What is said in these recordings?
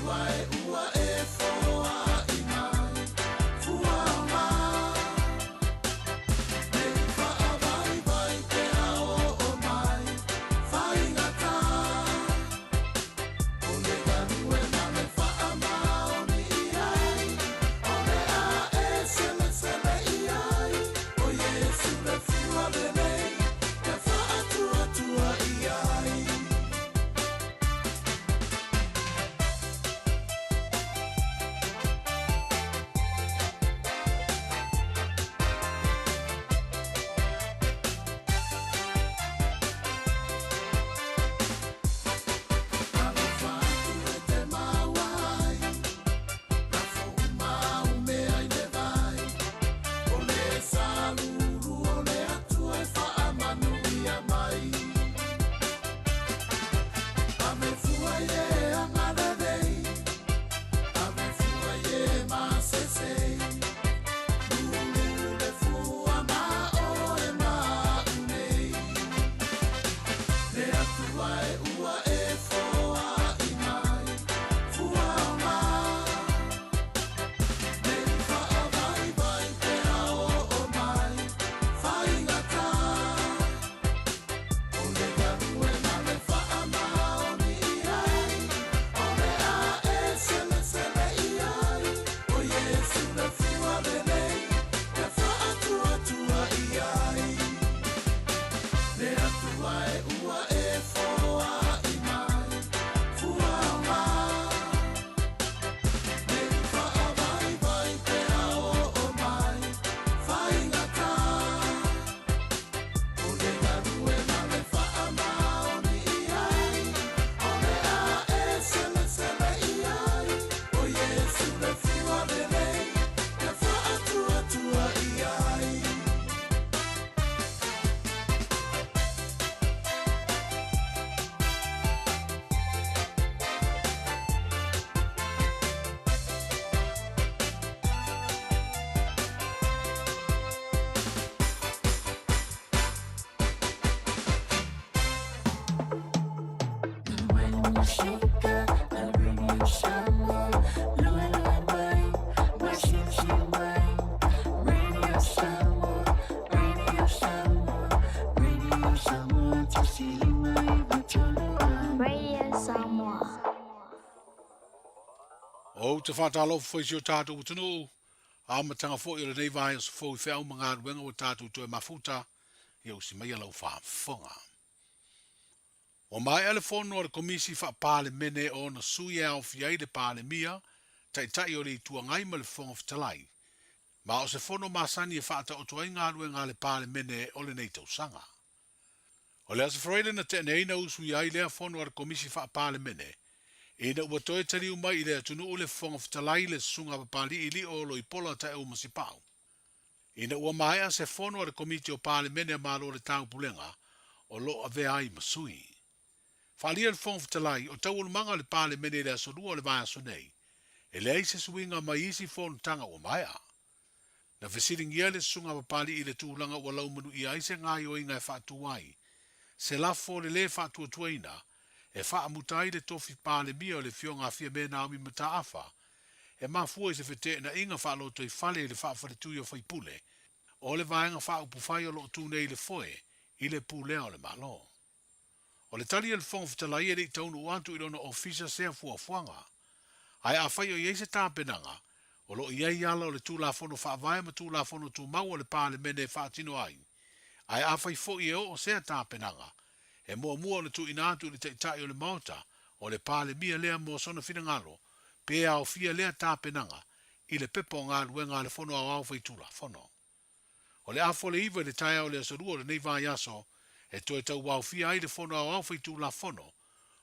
Atua e ua e foai mai fua ma Nei faavaivai pe a oo mai faigata O le galuega e faamaoni i ai O le a e selesele i ai O Iesu le fua lelei Ia faatuatua i ai. Alofa atu e te maua ai, lafo uma au mea i le vai. O le salulu o le Atua e faamanuia mai. Ave fua i le agalelei, ave fua i e masese. Lulu le fua ma oe ma au nei. Le Atua e ua e foai mai, fua ma. Nei faavaivai pe a oo mai, faigata. O le galuega e faamaoni i ai, o le a e selesele i ai, o Iesu le fua lelei, ia faatuatua i ai. Le Atua e ua e foai mai, fua ma. Nei faavaivai pe a oo mai, faigata. O le galuega e faamaoni i ai, o le a e selesele i ai, o Iesu le fua lelei, ia faatuatua i ai. Radio Samoa. Ou te whātalofa foi si o tātou atunuu, amataga foi o lenei vaiaso fou i feau ma galuega ua tātou toe mafuta, ia usi maia lau faafofoga. Ua maea le fono a le Komisi Faa-Palemene o ona sui e aofia ai le Palemia, Taitai o le Itu Agai ma le Fofoga Fetalai, ma o se fono masani e faataoto ai galuega a le Palemene o lenei tausaga. O le Aso Faraile na tea nei na usuia ai lea fono a le Komisi Faa-Palemene, ina ua toe taliu mai i le atunuu le Fofoga Fetalai le Susuga Papali'i Lio Loipola Taeu Masipau. Ina ua maea se fono a le Komiti o Palemene a Malo o le Taupulega o lo o avea ai ma sui. Faaalia le Fofoga Fetalai, o taualumaga a le Palemene i le aso Lua o le vaiaso nei, e leai se suiga mai isi fonotaga ua maea. Na fesiligia le Susuga Papali'i i le tulaga ua laumanuia ai se gaoioiga e faatu ai se lafo o le lē faatuatuaina e faamuta ai le tofi Palemia o le Afioga a Fiame Naomi Mataafa e mafua i se feteenaiga faalotoifale i le faafaletui o faipule o le Vaega Faaupufai o lo o tu nei i le foe i le pulea o le Malo. O le tali a le Fofoga Fetalai e le i taunuu atu i lona ofisa sea fuafuaga. Ae afai o i ai se tapenaga, o lo o i ai ala o le Tulafono Faavae ma Tulafono Tumau a le Palemene e faatino ai. Ae afai foi e oo sea tapenaga, e muamua ona tuuina atu i le Taitai o le Maota o le Palemia lea mo sona finagalo pe aofia lea tapenaga i le pepa o galuega a le Fono Aoao Faitulafono. O le afa o le 9 i le taeao o le aso Lua o lenei vaiaso e toe tauaofia ai le Fono Aoao Faitulafono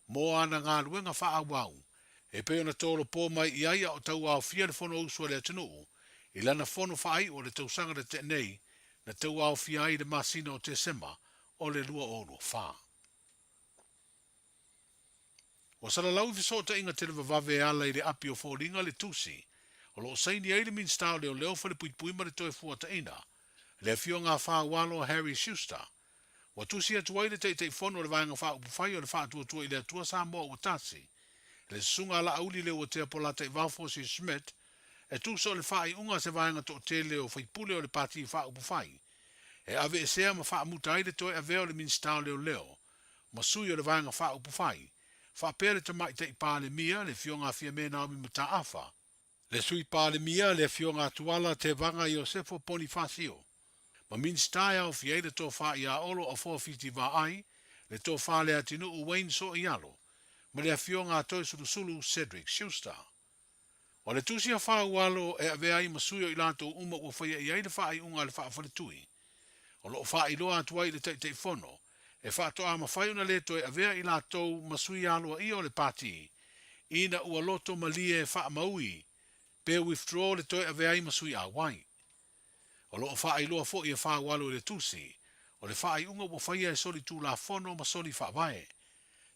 mo ana galuega faaauau e pei ona tolopo mai i ai a o tauaofia le Fonousu a le atunuu i lana fono faaiu o le tausaga na tea nei na tauaofia ai i le masina o Tesema o le 2024. Ua salalau i fesootaiga televavave e ala i le api o foliga le tusi o lo o saini ai le Minisita o Leoleo Falepuipui ma le Toefuataiga, le Afioga a Faualo Harry Schuster. Ua tusi atu ai le Taitaifono o le Vaega Faaupufai o le Faatuatua i le Atua Samoa Ua Tasi, Le Susuga a Laauli Leuatea Polata Ivaofosi Schmidt, e tusa o le faaiuga a se vaega toatele o faipule o le Pati Faaupufai e aveesea ma faamuta ai le toe avea o le Minisita o Leoleo ma sui o le Vaega Faaupufai faapea le Tamaitai Palemia, le Afioga a Fiame Naomi Mataafa, le Sui Palemia, le Afioga a Tuala Tevaga Iosefo Ponifasio, ma Minisita e aofia ai le Tofa ia Olo Afoa Fiti Vaai, le Tofa Leatinuu Wayne Sooialo, ma le Afioga a Toesulusulu Cedric Schuster. O le tusi a Faualo e avea ai ma sui o i latou uma ua faia i ai le faaiuga a le faafaletui, o lo o faailoa atu ai i le Taitaifono, e faatoa mafai ona le toe avea i latou ma sui aloaia o le Pati, ina ua loto malie faamaui pe withdraw le toe avea ai ma sui auai. O lo o faailoa foi e Faualo i le tusi, o le faaiuga ua faia e soli tulafono ma soli faavae.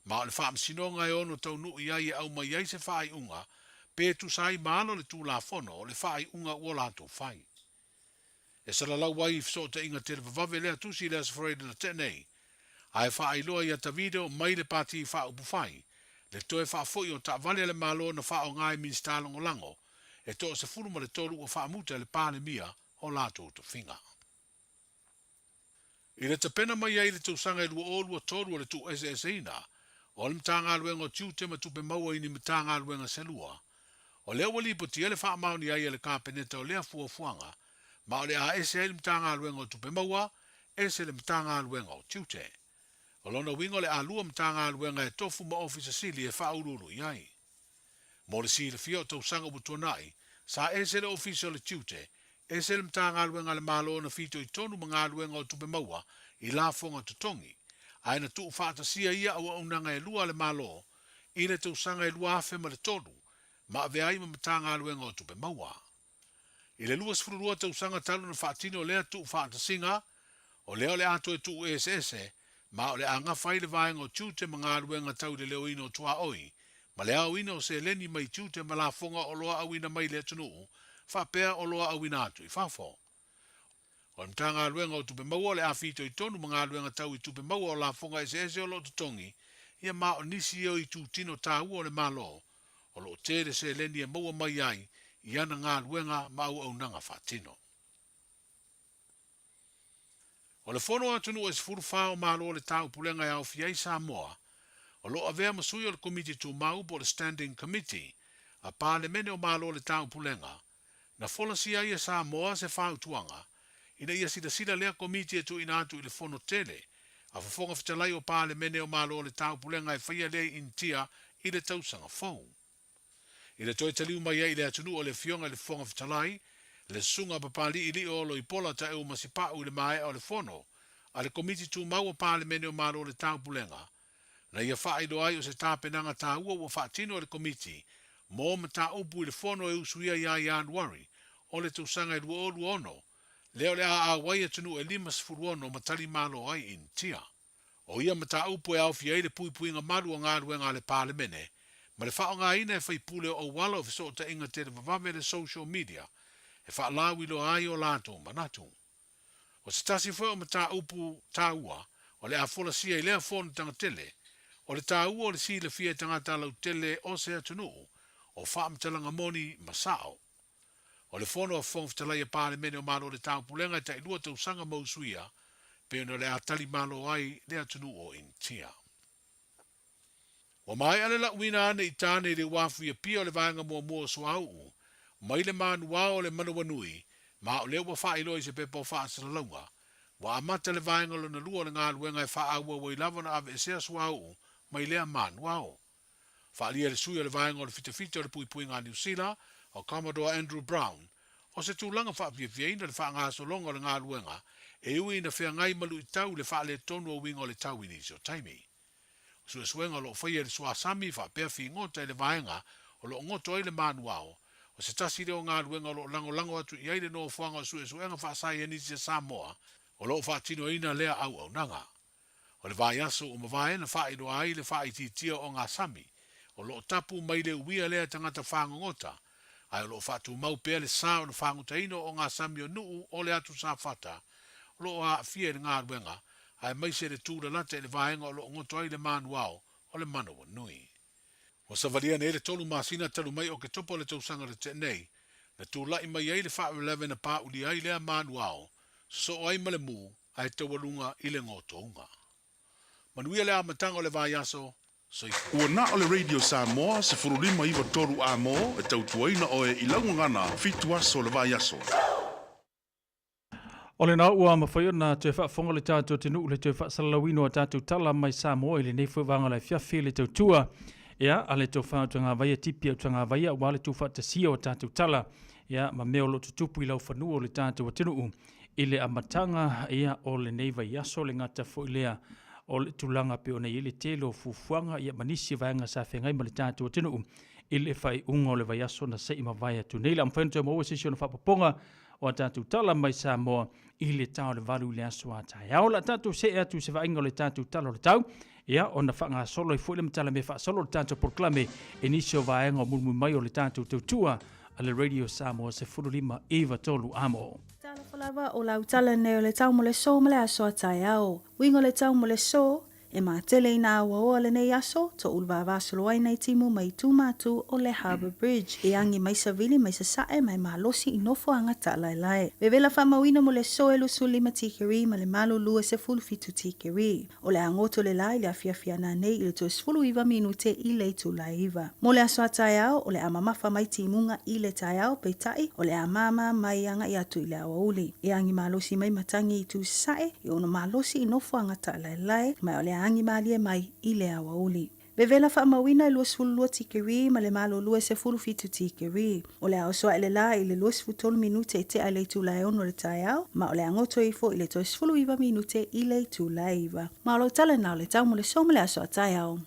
Ma o le faamasinoga e ono taunuu i ai e aumai ai se faaiuga pe tusa ai ma alo le tulafono o le faaiuga ua latou fai. E salalau ai i fesootaiga televavave lea tusi i le Aso Faraile na tea nei, ae faailoa ia Tavido mai le Pati Faaupufai le toe faafoi o taavale a le Malo na faaaoga e Minisita Lagolago e toa 13 ua faamuta e le Palemia o latou tofiga. I le tapena mai ai i le tausaga e 2023 o le tuueseeseina o le Matagaluega o Tiute ma Tupe Maua i ni Matagaluega se lua, o lea ua lipotia le faamaoni ai a le Kapeneta o lea fuafuaga, ma o le a ese ai le Matagaluega o Tupe Maua, ese le Matagaluega o Tiute. O lona uiga o le a lua Matagaluega e tofu ma Ofisa Sili e faauluulu i ai. Mo le silafia o tausaga ua tuanai, sa ese le Ofisa o le Tiute, ese le Matagaluega a le Malo na fitoitonu ma galuega o tupe maua i lafoga totogi, ae na tuufaatasia ia auaunaga e lua a le Malo i le tausaga e 2003 ma avea ai ma Matagaluega o Tupe Maua. I le 22 tausaga talu na faatino lea tuufaatasiga, o lea o le a toe tuueseese, ma o le a gafa ai le vaega o tiute ma galuega tau i le leoina o tuaoi ma le aoina o seleni mai tiute ma lafoga o oloa auina mai i le atunuu faapea oloa auina atu i fafo. O le Matagaluega o Tupe Maua o le a fitoitonu ma galuega tau i tupe maua o lafoga eseese o lo o totogi ia ma o nisi ia o itutino taua o le Malo o lo o tele seleni e maua mai ai i ana galuega ma auaunaga faatino. O le Fono a Atunuu e 14 o Malo o le Taupulega e aofia ai Samoa, o lo o avea ma sui o le Komiti Tumau po o le Standing Committee a Palemene o Malo o le Taupulega, na folasia ai e Samoa se fautuaga ina ia silasila lea Komiti e tuuina atu i le Fono tele a Fofoga Fetalai o Palemene o Malo o le Taupulega e faia lea i Initia i le tausaga fou. I le toe taliu mai ai i le atunuu o le Afioga i le Fofoga Fetalai, le Susuga a Papaliilio Oloipola Taeu Masipau i le maea o le Fono a le Komiti Tumau o Palemene o Malo o le Taupulega, na ia faailoa ai o se tapenaga taua ua faatino e le Komiti mo mataupu i le Fono e usuia ia Ianuari o le tausaga e 2026, lea o le a auai atunuu e 56 ma tali malo ai Initia. O ia mataupu e aofia ai le puipuiga malu o galuega a le Palemene ma le faaaogaina e faipule o auala o fesootaiga televavave le social media e faalauiloa ai o latou manatu. O se tasi foi o mataupu taua o le a folasia i lea fonotaga tele, o le taua o le silafia e tagata lautele o se atunuu o faamatalaga moni ma sao. O le Fono a Fofoga Fetalai a Palemene o Malo o le Taupulega e tailua tausaga ma usuia, pei ona o le a tali malo ai le atunuu o Initia. Ua maea le lauina ane i tane i le uafu i Apia o le vaega muamua o Suauu, mai le manuao o le Manawanui, ma o lea ua faailoa i se pepa o faasalalauga, ua amata le vaega lona lua o le galuega e faaauau ai lava ona aveesea Suauu mai lea manuao. Faaalia e le sui o le Vaega o le Fitafita o le Puipuiga a Niu Sila, o Commodore Andrew Brown, o se tulaga faafiafiaina le faagasologa o le galuega e ui ina feagai ma luitau i le faaletonu o uiga o le tau i nisi o taimi. O suesuega o lo o faia e le suasami faapea figota i le vaega o lo o goto ai le manuao, o se tasi lea o galuega o lo o lagolago atu i ai le Nofoaga o Suesuega Faasaienisi a Samoa o lo o faatinoina lea auaunaga. O le vaiaso ua mavae na faailoa ai le faaitiitia o ogasami o lo o tapu mai le uia lea e tagata fagogota, ae o lo o faatumau pea le sa o le fagotaina o ogasami o nuu o le atu Safata o lo o aafia i le galuega, aemaise le tūlalata i le vaega o lo o goto ai le manuao o le manawanui. Ua savalia nei le tolu masina talu mai Oketopa o le tausaga na tea nei, na tulai mai ai le faalavelave na pāulia ai lea manuao, sosoo ai ma le mū ae taualuga i le gotouga. Manuia le amataga o le vaiaso, soifua. Ua na o le Radio Samoa 15 9 3 A mo e tautuaina oe i lau gagana fitu aso o le vaiaso. O lena ua mafai ona toe faafofoga le tatou atunuu i le toe faasalalauina o a tatou tala mai Samoa i lenei foi vaega o le afiafi i le tautua ia a le tofa o Tagavaia Tipi o Tagavaia aua le tuufaatasia o a tatou tala ia ma mea o lo o tutupu i laufanua o le tatou atunuu i le amataga ia o lenei vaiaso le gata foi lea o le tulaga pei ona i ai le tele o fuafuaga ia ma nisi vaega sa feagai ma le tatou atunuu i le faaiuga o le vaiaso na se i mavae atu nei. Le a mafai ona toe maua se isi ona faapopoga o a tatou tala mai Samoa i le ta o le 8 i le aso a taeao. O le a tatou see atu i se vaaiga o le tatou Tala o le Tau, ia ona faagasolo ai foi le matala mea faasolo o le tatou polokalame i nisi o vaega o mulimuli mai o le tatou tautua a le Radio Samoa 15 93 amo. Talofa lava, o lau tala nei o le tau mo le so ma le aso a taeao. Uiga o le tau mo le so, E matele i nā auaoa lenei aso, toʻu vavasolo ai nei timu mai Tūmātū o le Harbour Bridge. E agi mai savili mai sasae ma e malosi i nofoaga taʻalaelae. Vevela faamauina mo le aso e 25 tikeri ma le malu 27 tikeri. O le a goto le la i le afiafi ana nei i le toe 19 minute i le itula e iva. Mo le aso a taeao, o le a mamafa mai timuga i le taeao, peitai, o le a māmā mai agaʻi atu i le aoauli. E agi malosi mai matagi i tū sasae, e ono malosi i nofoaga taʻalaelae, ma o le a agi malie mai i le aoauli. Vevela faamauina e 22 tikeri ma le malo 27 tikeri. O le a oso aʻe le la i le 23 minute e tea i le itula e ono o le taeao, ma o le a goto ifo i le toe 19 minute i le itula e iva. Ma o lau tala na o le tau mo le so ma le aso a taeao.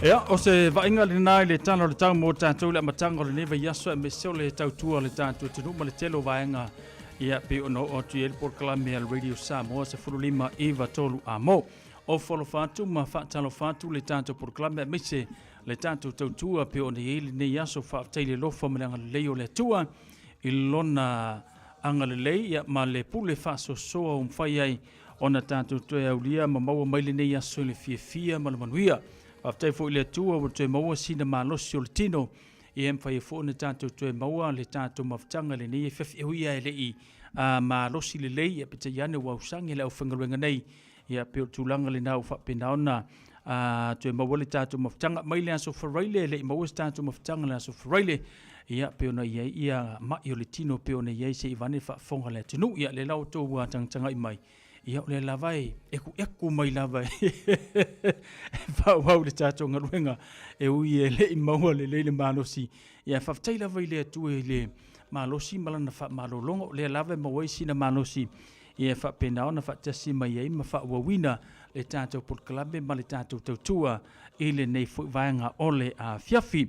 Ia, o se vaaiga lena i le tala o le tau mo tatou i le amataga o lenei vaiaso aemaise o le tautua o le tatou atunuu ma le tele o vaega ia pei ona oo atu i ai le polokalame a le Radio Samoa 15 9 3 amo. O folofa atu ma faatalofa atu le tatou polokalame aemaise le tatou tautua pei ona i ai lenei aso. Faafetai i le alofa ma le agalelei o le Atua i lona agalelei ia, ma le pule faasoasoa ua mafai ai ona tatou toe aulia ma maua mai lenei aso i le fiafia ma le manuia. Faafetai foi i le Atua ua toe maua sina malosi o le tino ia e mafai ai foi ona tatou toe maua le tatou mafutaga i lenei afiafi. E ui lava e le i malosi lelei, ia peitai ane ua ausage le aufaigaluega nei. Ia pei o le tulaga lena ua faapena ona toe maua le tatou mafutaga mai le aso Faraile, e le i maua se tatou mafutaga le aso Faraile. Ia pei ona i ai ia mai o le tino pei ona i ai se i vaeane faafofoga le atunuu. Ia lea la ua outou tagatagai mai, ia o lea lava e ekueku mai lava e faaauau le tatou galuega e ui e le i maua lelei le malosi. Ia faafetai lava i le Atua i le malosi ma lana faamalologa, o lea lava e maua ai sina malosi ia faapena ona faatasi mai ai ma faaauauina le tatou polokalame ma le tatou tautua i lenei foi vaega o le afiafi.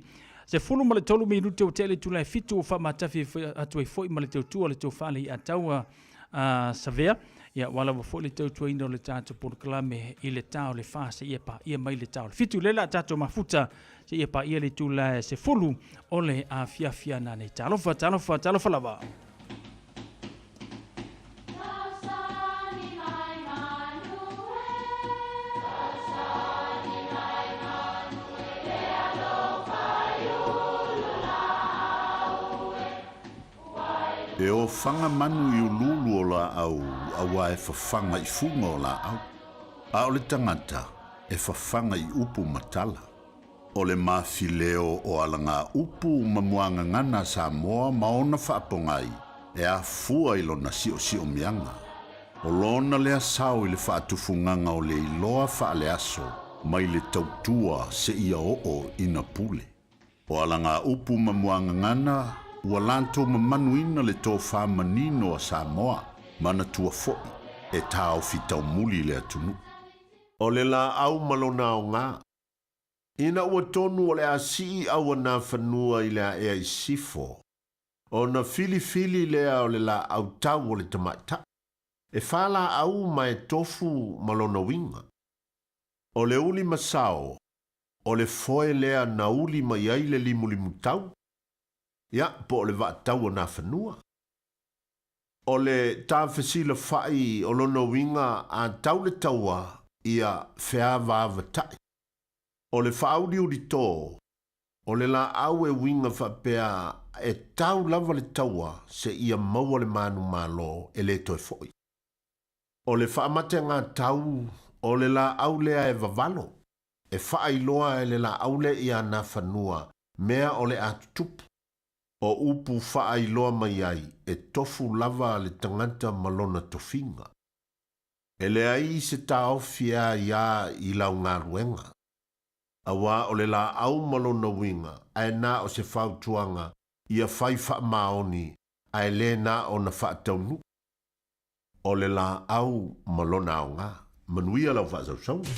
13 minute ua tea le itula e 7 ua faamatafi atu ai foi ma le tautua le tofa le Ataua Savea. Ia ua lava foi le tautuaina o le tatou polokalame i le ta o le 4 seia paia mai le ta o le 7. Lea la tatou mafuta seia paia le itula e 10 o le afiafi ana nei. Talofa, talofa, talofa lava. E ofaga manu i uluulu o laau auā e fafaga i fuga o laau, a o le tagata e fafaga i upu ma tala. O le mafileo o alagaupu ma muagagana a Samoa ma ona faapogai e afua i lona siosiomiaga. O lona lea sao i le faatufugaga o le iloa faaleaso mai le tautua seia oo ina pule. O alagaupu ma muagagana ua latou mamanuina le tofa manino a Samoa, manatua foi e taofi taumuli le atunuu. O le laau ma lona aoga. Ina ua tonu o le a sii au a Nafanua i le aea i Sifo, ona filifili lea o le laau tau o le tamaitai. E fa laau ma e tofu ma lona uiga. O le uli masao, o le foe lea na uli mai ai le limulimutau, ia, po o le vaatau o Nafanua. O le tafesilafa'i o lona uiga a tau le taua, ia feavaavatai. O le faauliulito, o le laau e uiga faapea e tau lava le taua seia maua le manumalo e le toe fo'i. O le faamategatau, o le laau lea e vavalo, e faailoa e le laau lea ia Nafanua mea o le a tutupu. O upu faailoa mai ai, e tofu lava le tagata ma lona tofiga. E leai se taofi e aiā i lau galuega, auā o le laau ma lona uiga, ae na o se fautuaga ia fai faamaoni ae le na ona faataunuu. O le laau ma lona aoga. Manuia lau faasausauga.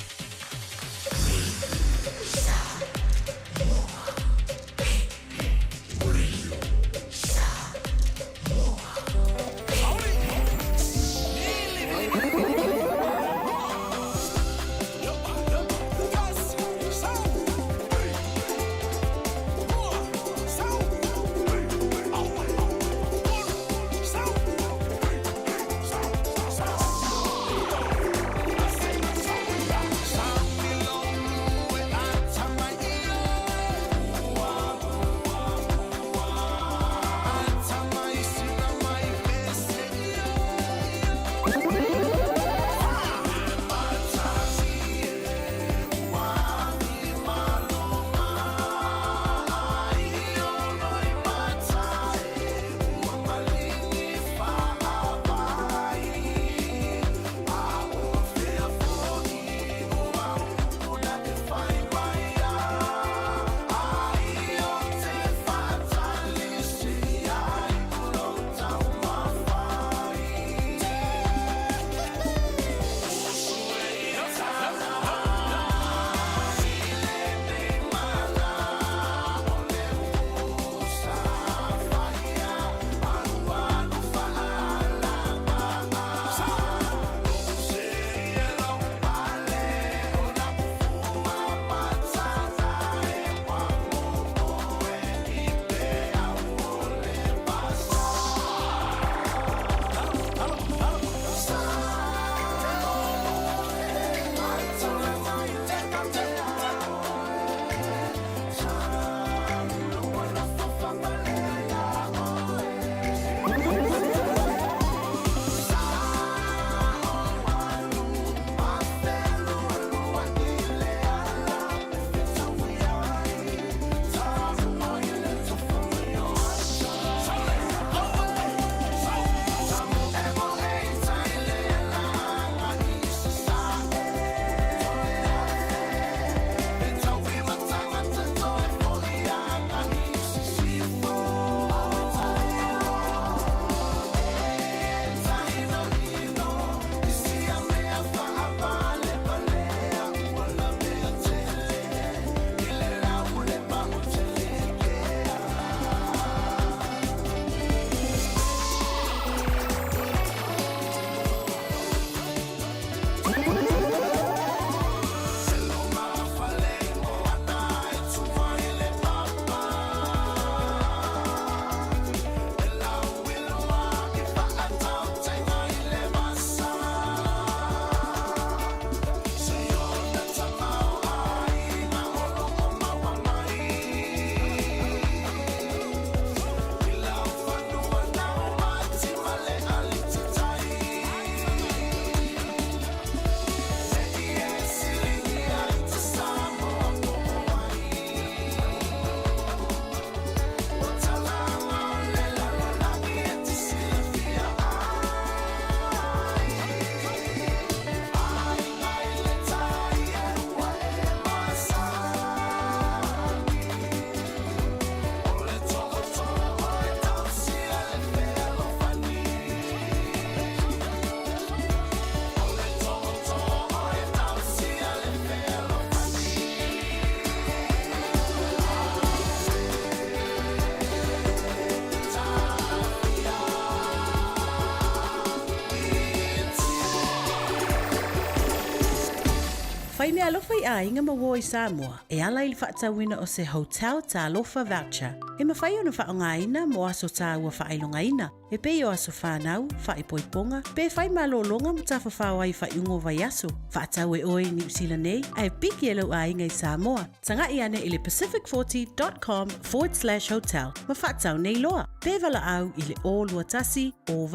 Fai meaalofa i aiga ma uo i Samoa e ala i le faatauina o se Hotel Talofa Voucher e mafai ona faaaogaina mo aso taua faailogaina e pei o aso fanau, faaipoipoga, pe fai malologa ma tafafao ai i faaiuga o vaiaso. Faatau e oe i Niu Sila nei ae piki e lou aiga i Samoa. Taga'i ane i le pacific40 dot com forward slash hotel ma faatau nei loa. Pe valaau i le 021 0833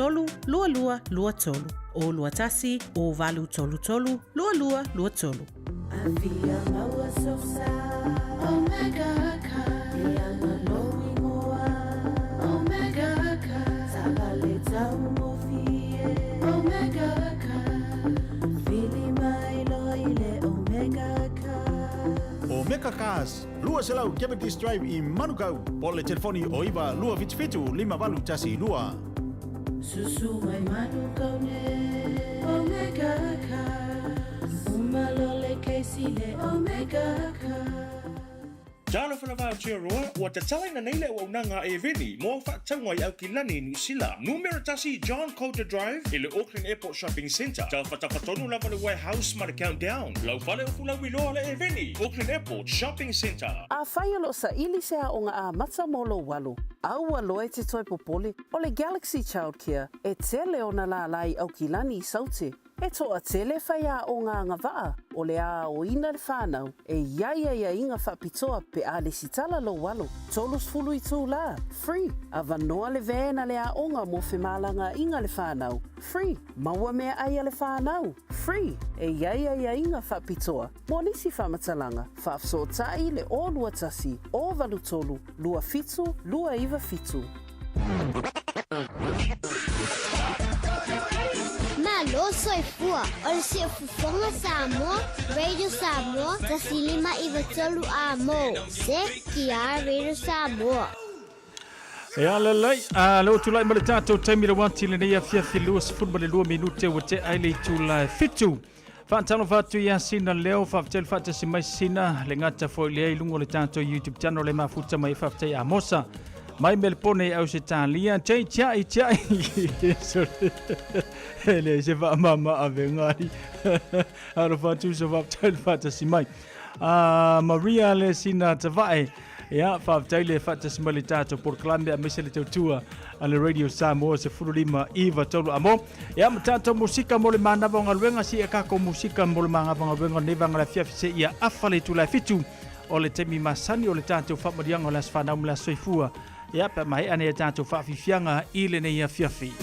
2223. 021 0833 2223. Afia maua sosa Omega car E anga lou ingoa Omega car Taavale taugofie Omega car Vili mai loa i le Omega car. Omega Cars, 200 Cavendish Drive i Manukau, po o le telefoni o 9 277 5812. Susu mai Manukau nei Omega Cars Uma loa le kesi le Omega Cars. Talofa lava Aotearoa, ua tatalaina nei le auaunaga a Eveni mo au faatauga i Aukilani i Niu Sila. Numera tasi John Coulter Drive i le Auckland Airport Shopping Centre. Tafatafa tonu lava le Warehouse ma le Countdown. Lau fale o Fulauiloa le Eveni, Auckland Airport Shopping Centre. Afai o lo o saili se aoga amata mo lou alo, aua loa e te toe popole, o le Galaxy Childcare e tele ona lālā i Aukilani i Saute. E toatele faiaoga agavaa o le aoina le whanau e i ai aiaiga faapitoa pe a lesitala lou alo, 30 itulā, free, avanoa le van a le aoga mo femalagaaiga le whanau, free, maua meaai a le whanau, free, e i ai aiaiga faapitoa mo nisi faamatalaga, faafesootai le 021 083 27 297. Malo soifua, o le Siufofoga Samoa, Radio Samoa, 105 9 3 A mo, CKR Radio Samoa. Ia lelei, a lea ua tulai mai le tatou taimi lauati i lenei afiafi 22 minute ua tea ai le itula e fitu. Faatalofa atu ia Sina Leo, faafetai le faatasi mai Sina, le gata foi lea i luga o le tatou YouTube channel le mafuta mai faafetai Amosa. Mai Melbone i Ausetalia, tei tiai tiai. Sorry. E le se faamama avega ai. Alofa atu so faafetai le faatasi mai. Ah, Maria le Sina Tavae. Ia, faafetai le faatasi mai le tatou polokalame aemaise le tautua a le Radio Samoa 15 9 3 amo. Ia, ma tatou musika mo le manava o galuega, si e kako musika mo le manava o galuega o lenei vaega o le afiafi seia afa le itula e fitu o le taimi masani o le tatou faamaliaga o le aso fanau ma le aso soifua. Ia, pe a maea nei a tatou faafiafiaga i lenei afiafi.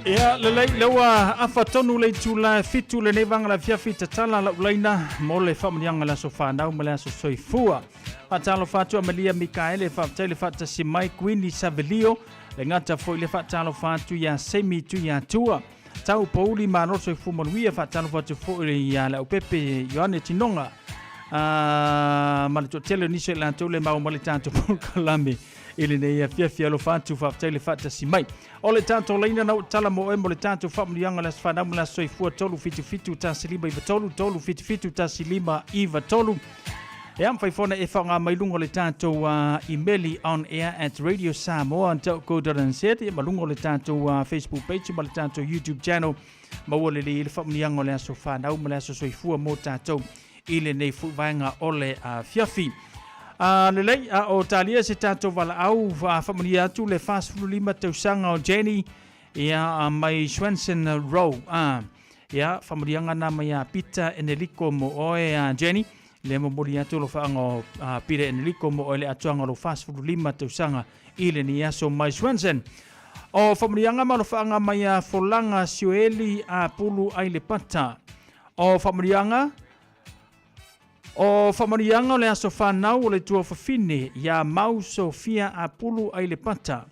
Ia, lelei, lea ua afa tonu le itula e fitu lenei vaega o le afiafi tatala lau laina mo le faamanuiaga o le aso fanau ma le aso soifua. Faatalofa atu Amelia Mikaele, faafetai le faatasi mai Kuini Savelio, le gata foi le faatalofa atu ia Semi Tuiatua. Tau Pouli malo soifua manuia, faatalofa atu foi ia Leaupepe Ioane Tinoga. Ma le toatele o nisi o i latou le mau ma le tatou polokalame i lenei afiafi. Alofa atu, faafetai le faatasi mai. O le tatou laina na ua tala mo oe mo le tatou faamanuiaga o le aso fanau ma le aso soifua 377 1593 377 1593. Ia, mafai foi ona e faaaoga mai luga o le tatou imeli on air at radiosamoa.co.nz ia ma luga o le tatou Facebook page ma le tatou YouTube channel. Maua lelei ai le faamanuiaga o le aso fanau ma le aso soifua mo tatou i lenei foi vaega o le afiafi. Lelei, a o talia se tatou valaau, faamanuia atu le 45 tausaga o Jenny ia mai Swenson Row. Ia, faamanuiaga na mai a Peter Eneliko mo oe a Jenny. Le momoli atu alofaaga o Peter Eneliko mo oe le atoaga o lou 45 tausaga i lenei aso mai Swenson. O faamanuiaga ma alofaaga mai a Folaga Sioeli a Pulu Ailepata. O faamanuiaga O faamanuiaga o le aso fanau o le tuafafine ia Mau Sofia Apulu Ailepata.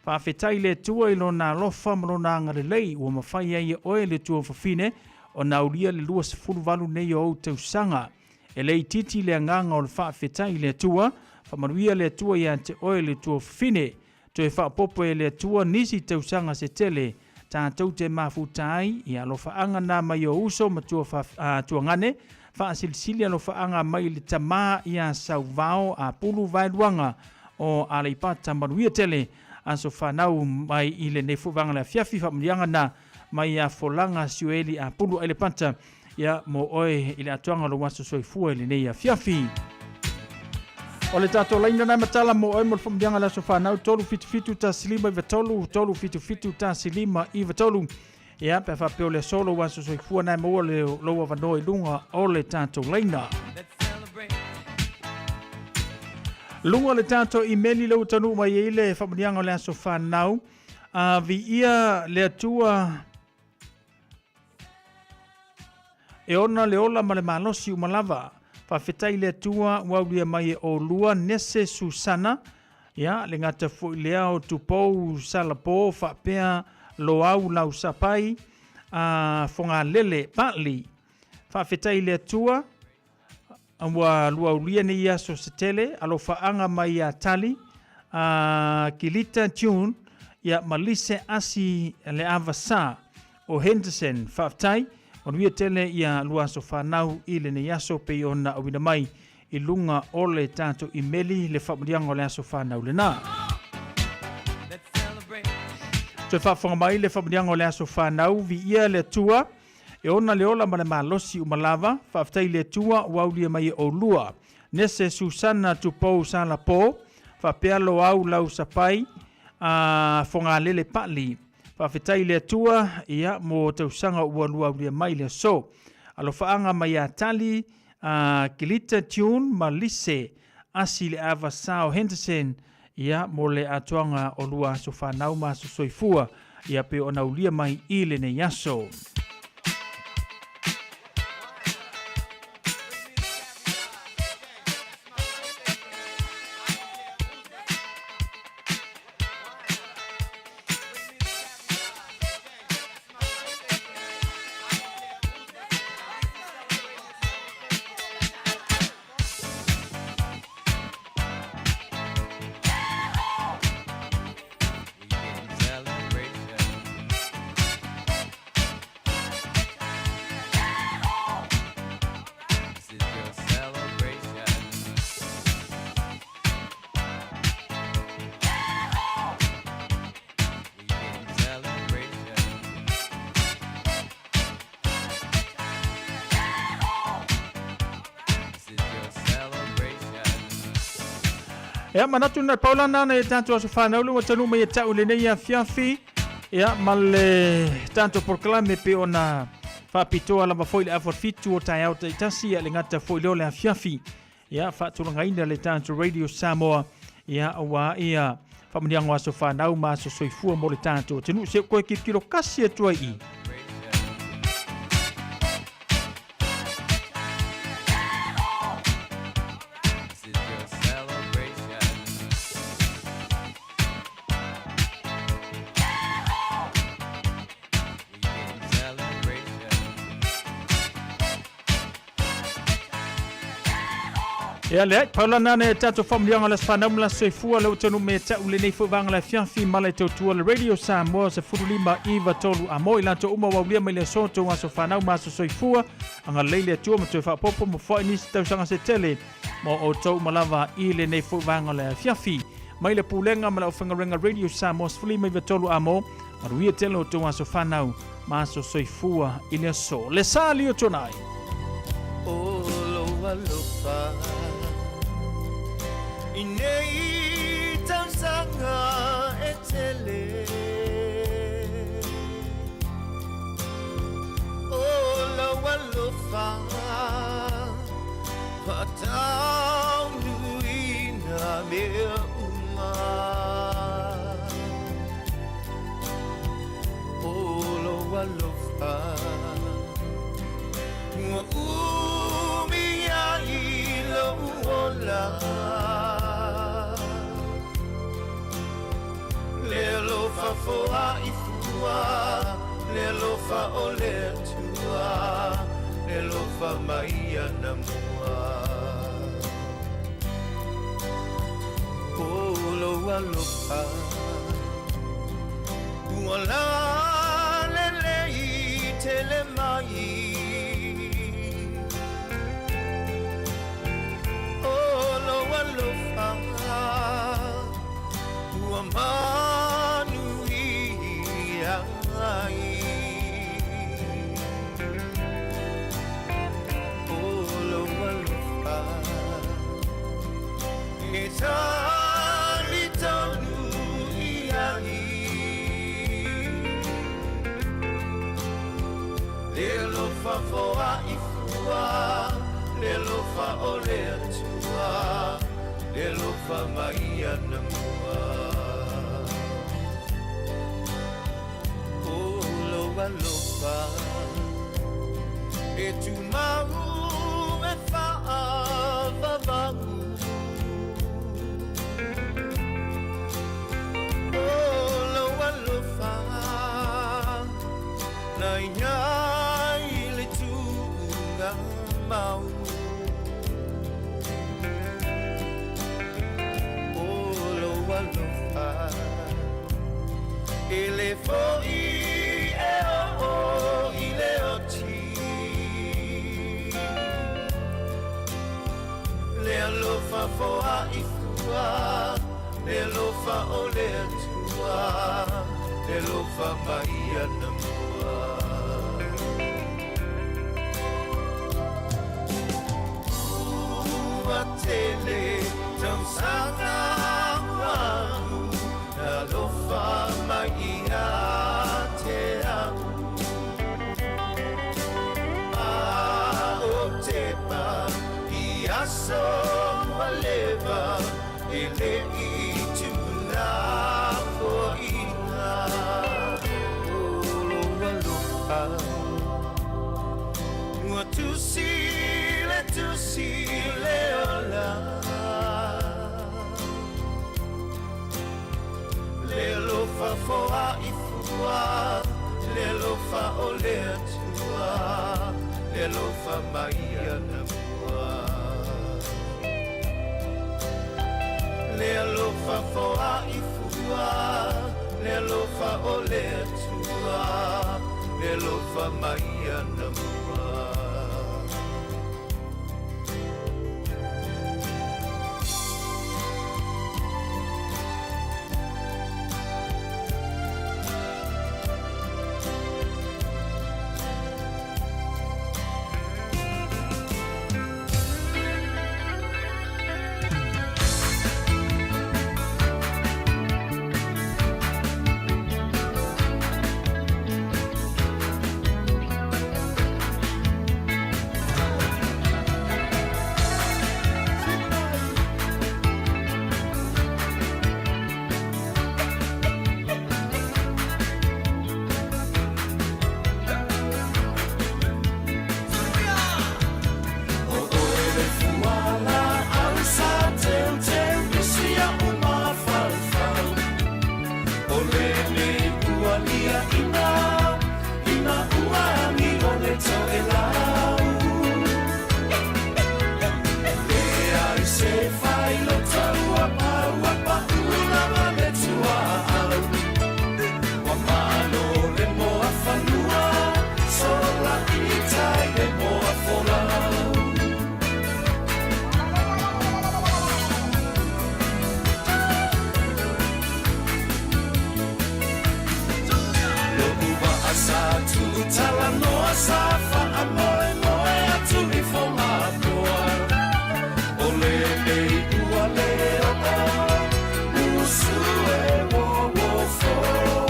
Faafetai i le Atua i Lona alofa ma Lona agalelei ua mafai ai e oe le tuafafine ona aulia le 28 nei o ou tausaga. E le itiiti le agaga o le faafetai i le Atua. Faamanuia le Atua ia te oe le tuafafine. Toe faaopoopo e le Atua nisi tausaga se tele tatou te mafuta ai i alofaaga na mai o uso ma tuagane, faasilisili alofaaga mai le tama ia Sauvao a Pulu Vaeluaga o Aleipata Manuia tele aso fanau mai i lenei foi vaega le afiafi faamanuiaga na mai ia Folaga Sioeli a Pulu Ailepata. ia mo oe i le atoaga o lou aso soifua i lenei afiafi. O le tatou laina na matala mo oe mo le faamanuiaga le aso fanau 377 1593 377 1593. Ia, pe a faapea o le aso lou aso soifua na e maua le lou avanoa i luga o le tatou laina. Luga o le tatou imeli lea ua taunuu mai ai le faamanuiaga o le aso fanau. A viia le Atua e ona le ola ma le malosi uma lava. Faafetai i le Atua ua aulia mai e oulua Nese Susana, ia, le gata foi lea o Tupou Salapo faapea Loau Lausapai a Fogalele Bartley. Faafetai i le Atua ua luaulia nei aso se tele, alofaaga mai ia Tali, a Kilita June, ia ma Lise Asi le Avasa o Henderson. Faafetai, manuia tele ia lua aso fanau i lenei aso pei ona auina mai i luga o le tatou imeli le faamanuiaga o le aso fanau lena. Toe faafofoga mai le faamanuiaga o le aso fanau, viia le Atua, e ona le ola ma le malosi uma lava, faafetai i le Atua ua aulia mai e oulua. Nese Susana Tupou Salapo, faapea Loau Lausapai, a Fogalele Pali. Faafetai i le Atua, ia, mo tausaga ua lua aulia mai le aso. Alofaaga mai ia Tali, a Kelita Tune ma Lise Asi le Ava Sao Henderson, ia, mo le atoaga o lua aso fanau ma aso soifua, ia pei ona aulia mai i lenei aso. Ia, manatu na pau lana na e tatou aso whanau le watanu mai e tau le nei afiafi. Ia, ma le tatou polokalame pe ona faapitoa lava foi le afa fitu o taeao taitasi, ia le gata foi leo le afiafi. Ia, faatulagaina le tatou Radio Samoa, ia, aua ia faamanuiaga o aso fanau ma aso soifua mo le tatou atunuu. Se koe kilokilo kasi atu ai i. Ia leai, pau lana ana e tatou faamanuiaga o le aso fanau ma le aso soifua le ua taunuu mai e ta'u lenei foi vaega le afiafi ma le tautua le Radio Samoa 15 9 3 a mo i latou uma ua aulia mai le aso tou aso fanau ma aso soifua agalelei le Atua ma toe faaopoopo ma foai nisi tausaga se tele mo outou uma lava i lenei foi vaega o le afiafi. Mai le Pulega ma le Aufaigaluega Radio Samoa 15 9 3 a mo, manuia tele outou aso fanau ma aso soifua i le aso. Le sa lio tonai! O lou alofa i nei tausaga e tele. O lou alofa faataunuuina mea uma. O lou alofa ua umi ai lou ola. Le alofa foai fua, le alofa o le Atua, le alofa mai anamua. O lou alofa ua lalelei tele mai. O lou alofa ua manuia ai. alofa mai ana mua. O lou alofa e tumau e faavavau. O lou alofa na iai le tuuga mau. O lou alofa e le fo'i e oo i le oti. Le alofa foa'i fua, le alofa o le Atua, le alofa mai ana mua. Ua tele tausaga ua alu, na alofa mai ia te au. A o tepa i aso ua leva, e le i tuulafoaiina. O lou alofa ua tusi le tusi le ola. Le alofa foa'i fua, le alofa o le Atua, le alofa mai ana mua. Le alofa foa'i fua, le alofa o le Atua, le alofa mai ana mua. O oe le fualaau sa teuteu i si a'u mafaufau. O lenei ua liaʻina i na ua agi o le toʻelau. Leai se failota ua pau ua paʻu lava le tuaau. Ua malo le moa fanua, sola i tai le moa folau. Lo'u vaa sa tuutalanoa sa faamoemoe atu i Fogapoa. O lenei ua le oo usu e uouofoa.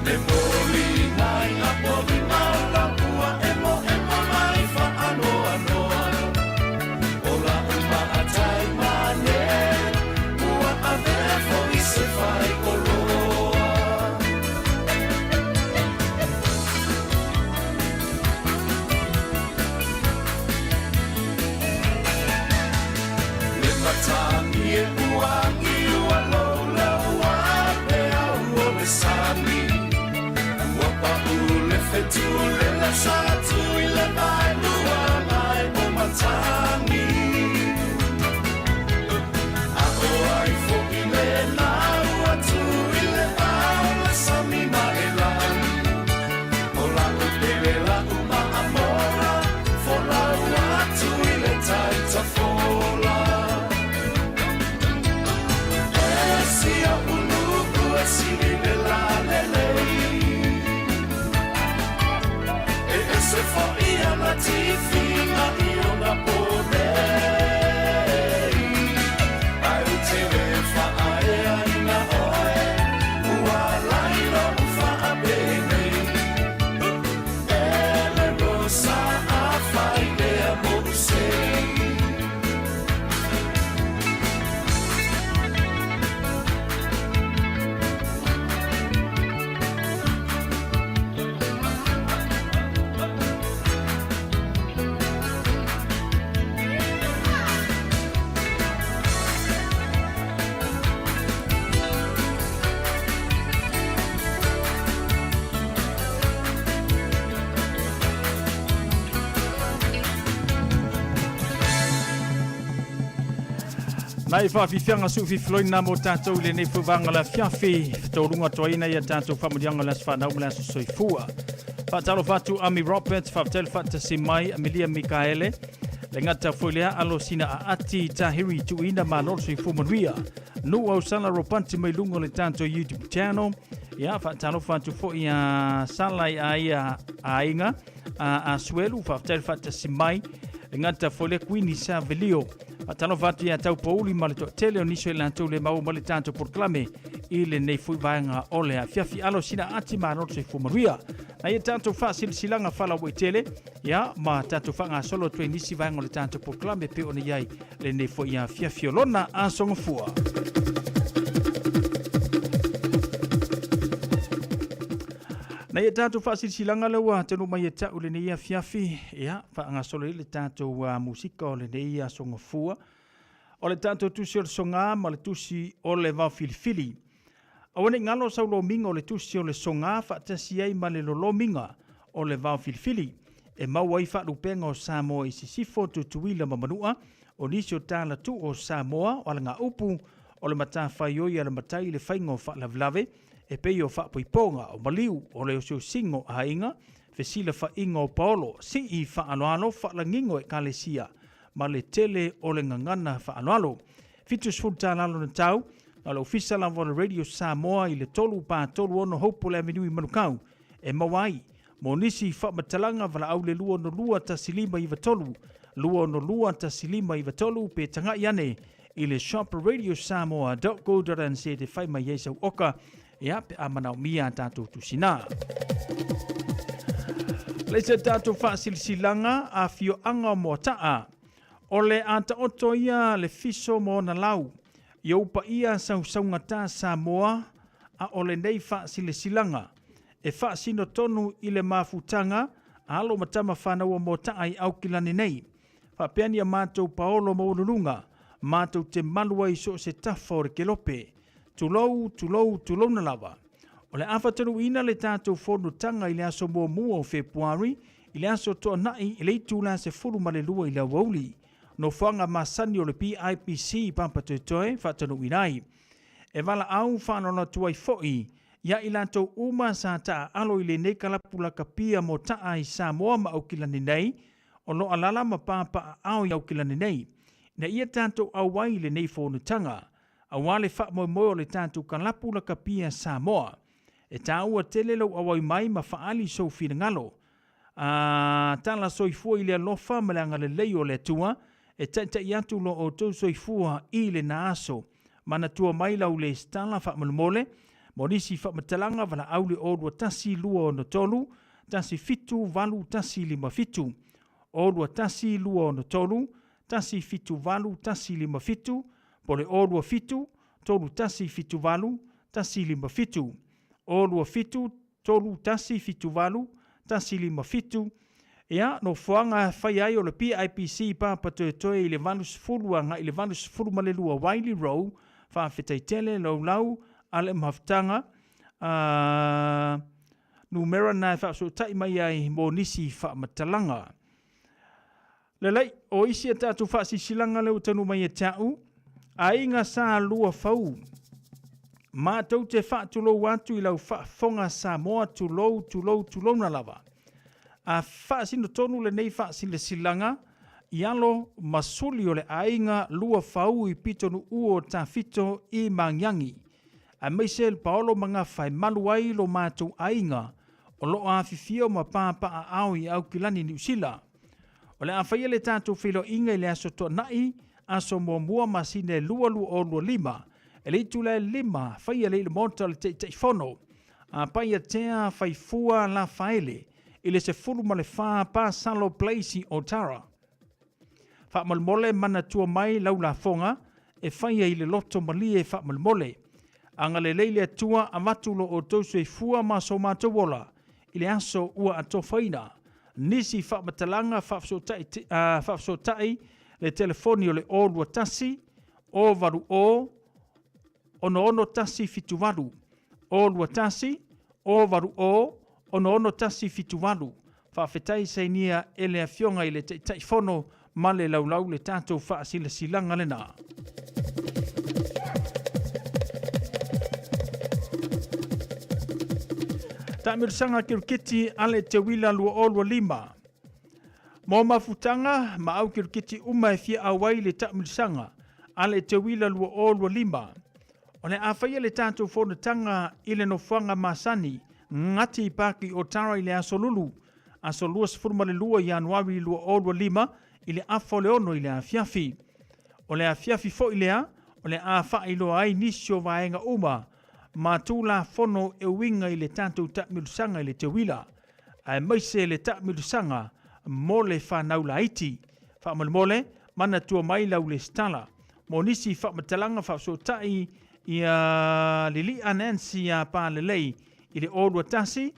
Me moli mai a polima o la ua emoemo mai faanoanoa. O la'u maatai mane ua avea fo'i se faioloa. Le matagi e ua agi ua louloua peau o le sami. Ua pa'u le fetu lela sa tu i le vaelua mai o matagi. A o ai fo'i lena ua tu i le vao le sami ma e lagi. O la'u pele la'u maamola, folau atu i le tai tafola. E sia ulu'u e sili le lalelei. E ese fo'i ana tifiga i ona po nei. Ae ou te le faaeaina oe, ua ala i lo'u faapenei. E le rosa afai lea mo'u sei. Nai faafiafiaga suufifiloina mo tatou i lenei foi vaega o le afiafi, fetoluga atoaina ia tatou faamanuiaga o le aso fanau ma le aso soifua. Faatalofa atu Ami Roberts, faafetai le faatasi mai Amelia Mikaele, le gata foi lea alo sina aati Tahiri Tuuina malo le soifua manuia. Nuu Ausala Ropanti mai luga o le tatou YouTube channel. Ia, faatalofa atu foi a Sala i aia aiga a Asuelu, faafetai le faatasi mai. Le gata foi lea Queenie Savelio. Faatalofa atu ia Taupouli ma le toatele o nisi o i latou le maua mai le tatou polokalame i lenei foi vaega o le afiafi. Alo sina ati malo le soifua manuia. Na ia tatou faasilasilaga faalauaitele ia ma tatou faagasolo atu ai nisi vaega o le tatou polokalame pei ona i ai lenei foi afiafi o lona aso gafua. Na ia tatou faasilasilaga lea ua taunuu mai ia te au lenei afiafi, ia, faagasolo ai le tatou musika o lenei aso gafua. O le tatou tusi o le soga ma le tusi o le vaofilifili. Aua ne i galo sau lomiga o le tusi o le soga faatasi ai ma le lolomiga o le vaofilifili e maua ai faalupega o Samoa i Sisifo, Tutuila ma Manua, o nisi o tala tuu o Samoa, o alagaupu, o le matafaioi a le matai i le faiga o faalavelave, e pei o faapoipoga, o maliu, o le osiosiga o aiga, fesilafaiga o paolo, sii faaaloalo, faalagiga o ekalesia, ma le tele o le gagana faaaloalo. 70 tala lona tau, na o le ofisa lava o le Radio Samoa i le 3 4 3 6 Hopewell Avenue i Manukau e maua ai. Mo nisi faamatalaga valaau le 262 1593, 262 1593 pe tagai ane i le shopradiosamoa.co.nz e fai mai ai sau oka ia pe a manaomia a tatou tusina. Le se tatou faasilasilaga afioaga o Moataa. O le a taoto ia le fiso ma ona lau, i ou paia sausaugata Samoa, a o lenei faasilasilaga e faasino tonu i le mafutaga a alo ma tama fanau o Moataa i Aukilani nei. Faapea ni a matou paolo maualuluga, matou te malu ai i so o se tafa o le kelope. Tulou, tulou, tulouna lava. O le a faatanuuina le tatou fonotaga i le aso muamua o Fepuari i le aso Toonai i le itula 12 i le aoauli. Nofoaga masani o le PIPC i Papatoetoe faatanuuina ai. E valaau faaaloalo atu ai foi ia i latou uma sa taaalo i lenei kalapu lakapia mo taa i Samoa ma Aukilani nei, o lo o alaala ma papaaao i Aukilani nei, ina ia tatou auai i lenei fonotaga, aua le faamoemoe o le tatou kalapu lakapia Samoa. E taua tele lou auai mai ma faaali sou finagalo. A tala soifua i le alofa ma le agalelei o le Atua, e taitai atu lo outou soifua i lena aso. Manatua mai lau lesitala faamolemole mo nisi faamatalaga valaau le 0 2 1 2 6 3 1 7 8 1 5 7 0 2 1 2 6 3 1 7 8 1 5 7 po le 0 2 7 3 1 7 8 1 5 7 0 2 7 3 1 7 8 1 5 7 Ia, nofoaga e fai ai o le PIPC Papatoetoe i le 80 agai i le 82 Wiley Row, faafetai tele laulau a le mafutaga a numera na e faafesootai mai ai mo nisi faamatalaga. Lelei, o isi a tatou faasilasilaga lea ua taunuu mai ia te au, aiga sa lua fau. Matou te faatulou atu i lau faafofoga Samoa, tulou, tulou, tulouna lava. A faasino tonu lenei faasilasilaga i alo ma suli o le aiga lua fau i pitonuu o Tafito i Magiagi, aemaise le paolo ma gafa e malu ai lo matou aiga o lo o afifio ma papaaao i Aukilani, Niu Sila. O le a faia le tatou feiloaiga i le aso Toonai, aso muamua masina e 2 2025, e le itula e 5 faia lea i le Maota o le Taitaifono a Paiatea Faifua Lafaele i le 14 Pasalo Place i Otara. Faamolemole manatua mai lau lafoga e faia i le loto malie faamolemole. Agalelei le Atua avatu lo outou soifua ma so matou ola i le aso ua atofaina. Nisi faamatalaga faafesootai, faafesootai le telefoni o le 021 080 66178, 021 080 66178. Faafetai sainia e le Afioga i le Taitaifono ma le laulau le tatou faasilasilaga lena. Taamilosaga Kirikiti a le Teuila 2025. Mo mafutaga ma au kirikiti uma e fia auai i le taamilosaga a le Teuila 2025, o le a faia le tatou fonotaga i le nofoaga masani Ngati i Paki o Tara i le Aso Lulu, aso 22 Ianuari 2025 i le afa o le 6 i le afiafi. O le afiafi foi lea o le a faailoa ai nisi o vaega uma ma Tulafono e uiga i le tatou taamilosaga i le teuila, aemaise le taamilosaga mo le fanau laiti. Faamolemole, manatua mai lau lesitala. Mo nisi faamatalaga faafesootai ia Lili'a Nancy iā Palelei i le 021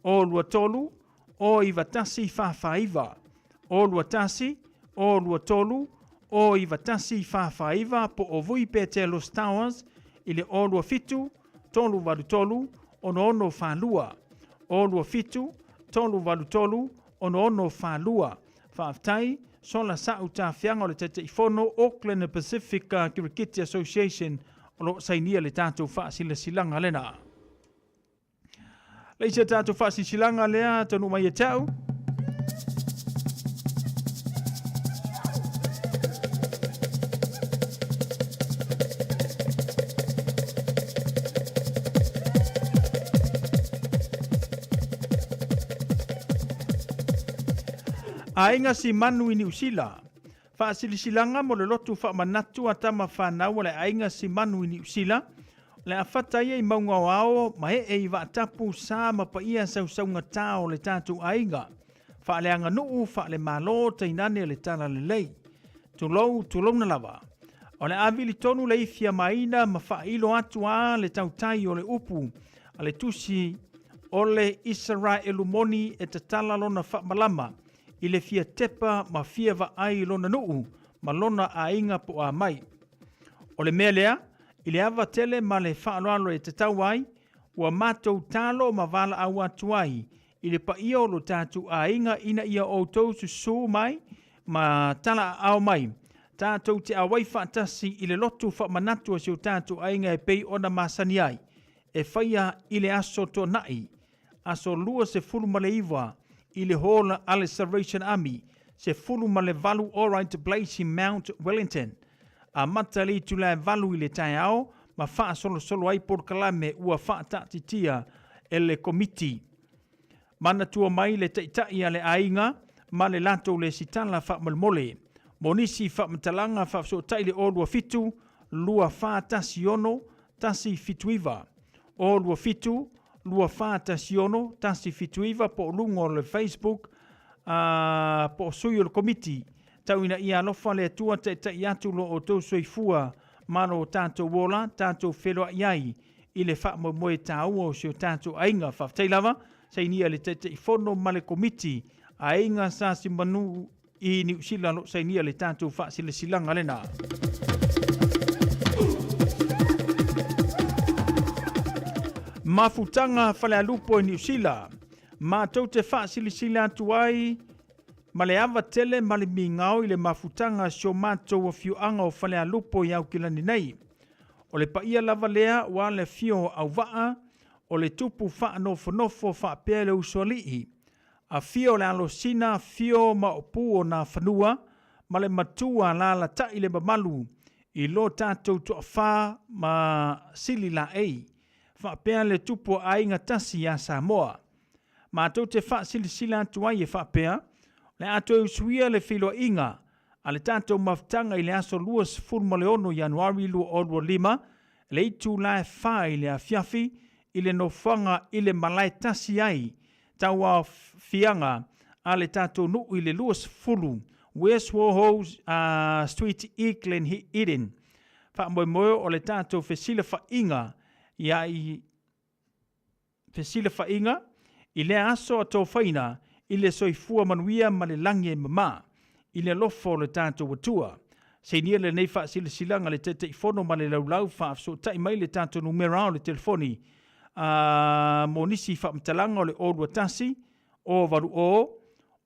023 091 449, 021 023 091 449 po o Vui Petelos Towers i le 027 383 6642, 027 383 6642. Faafetai, sola sa'u tafiaga o le Taitaifono, Auckland and Pacific Kirikiti Association o lo o sainia le tatou faasilasilaga lena. Le isi a tatou faasilasilaga lea taunuu mai ia te au. Aiga Simanu i Niu Sila. Faasilasilaga mo le lotu faamanatu a tama fanau a le Aiga Simanu i Niu Sila, o le a fata ia i mauga o ao ma ee i vaatapu sa ma paia sausaugatā o le tatou aiga, faaleaganuu, faalemalo, tainane le talalelei. Tulou, tulouna lava. O le a vili tonu le ifi a maina ma faailo atu a le tautai o le upu a le tusi o le Isaraelu moni e tatala lona faamalama i le fia tepa ma fia vaai i lona nuu ma lona aiga po o a mai. O le mea lea, i le ava tele ma le faaaloalo e tatau ai, ua matou talo ma valaau atu ai i le paia o lo tatou aiga ina ia outou susū mai ma talaaao mai, tatou te auai faatasi i le lotu faamanatu a si o tatou aiga e pei ona masani ai, e faia i le Aso Toonai, aso 29 i le Hall a le Salvation Army, 18 Alright Place i Mount Wellington. Amata le itula e 8 i le taeao ma faasolosolo ai polokalame ua faataatitia e le Komiti. Manatua mai le taitai a le aiga ma le latou lesitala faamolemole. Mo nisi faamatalaga faafesootai le 027 2416 179. 027 2416 179 po o luga o le Facebook a po o sui o le komiti. Tau ina ia alofa le Atua taitai atu lo outou soifua ma lo tatou ola, tatou feloai ai i le faamoemoe taua o si o tatou aiga. Faafetai lava, sainia le Taitaifono ma le Komiti Aiga Sa Simanu i Niu Sila lo sainia le tatou faasilasilaga lena. Mafutaga Falealupo i Niu Sila. Matou te faasilasila atu ai ma le ava tele ma le migao i le mafutaga a si o matou afioaga o Falealupo i Aukilani nei. O le paia lava lea ua le afio o Auvaa, o le tupu faanofonofo faapea le usoalii, Afio le Alosina, afio Maopu o Nafanua ma le matua alaalatai le mamalu i lo tatou toafa ma Sililaei, faapea le tupu o aiga tasi ia Samoa. Matou te faasilasila atu ai e faapea, o le a toe usuia le feiloaiga a le tatou mafutaga i le aso 26 Ianuari 2025 i le itula e 4 i le afiafi i le nofoaga i le malae tasi ai tauaofiaga a le tatou nuu i le 20 West Warhol Street i Glen Eden. Faamoemoe o le tatou fesilafaiga ia i fesilafaiga i lea aso a tofaina i le soifua manuia ma le lagi e mama i le alofa o le tatou Atua. Sainia lenei faasilasilaga le Taitaifono ma le Laulau faafesootai mai le tatou numera o le telefoni a mo nisi faamatalaga o le 021 080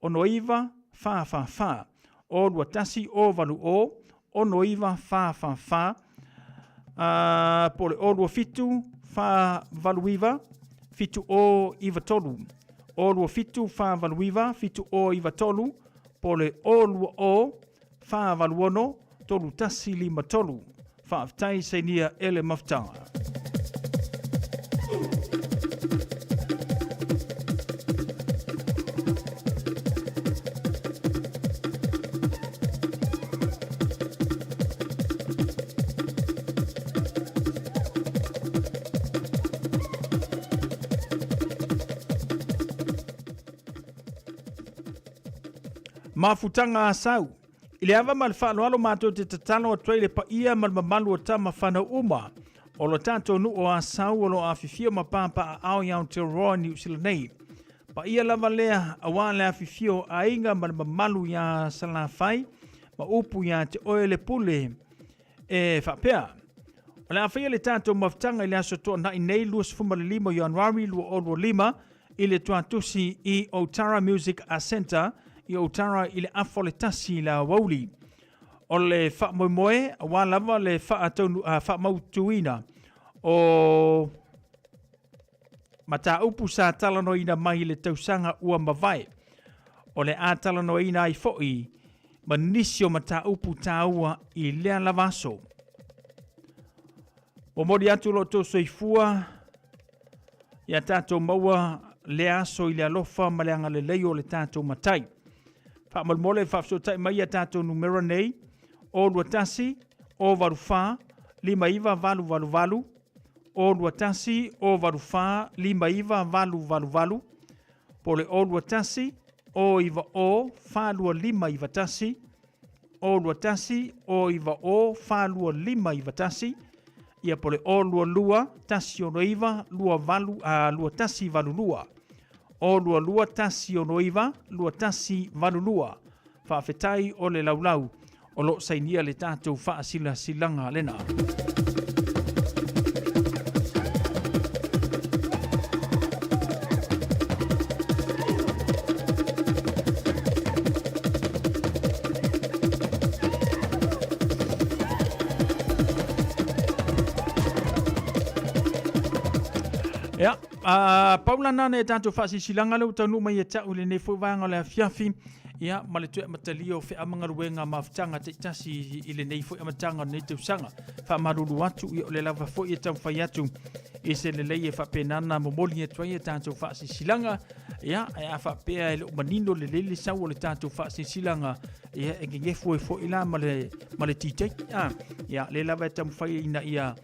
69 444 021 080 69 444 a po o le 027 489 7093. 027 489 7093 po o le 020 486 3153. Faafetai sainia ele mafutaga. Mafutaga a Sau. I le ava ma le faaaloalo matou te tatalo atu ai i le paia ma le mamalu o tama fanau uma o lo tatou nuu o Asau o lo o afifio ma papaaao i Aotearoa Niu Sila nei. Paia lava lea aua le afifio o aiga ma le mamalu iā Salafai ma upu ia te oe le pule e faapea, O le a faia le tatou mafutaga i le aso Toonai nei 25 o Ianuari 2025 i le tuatusi i Otara Music Centre i Otara i le afa o le tasi i le aoauli. O le faamoemoe aua lava le faamautuina o mataupu sa talanoaina mai i le tausaga ua mavae. O le a talanoaina ai foi ma nisi o mataupu taua i lea lava aso. Momoli atu lo outou soifua ia tatou maua lea aso i le alofa ma le agalelei o le tatou Matai. Faamolemole faafesootai mai ia tatou numera nei, 021 084 59888, 021 084 59888, po o le 021 090 42591, 021 090 42591, ia po o le 022 169 28, 2182. 022 169 2182. Faafetai o le laulau o lo o sainia le tatou faasilasilaga lena. Ia, pau lana nei tatou faasilasilaga lea ua taunuu mai ia te au i lenei foi vaega o le afiafi. Ia, ma le toe amatalia o feau ma galuega mafutaga taitasi i lenei foi amataga o lenei tausaga. Faamalulu atu, ia o lea lava foi e taumafai atu i se lelei e faapena ona momoli atu ai a tatou faasilasilaga. Ia, ae a faapea e le o manino lelei le sau o le tatou faasilasilaga, ia e gegefu ai foi la ma le, ma le DJ. Ah, ia, lea lava e taumafai ina ia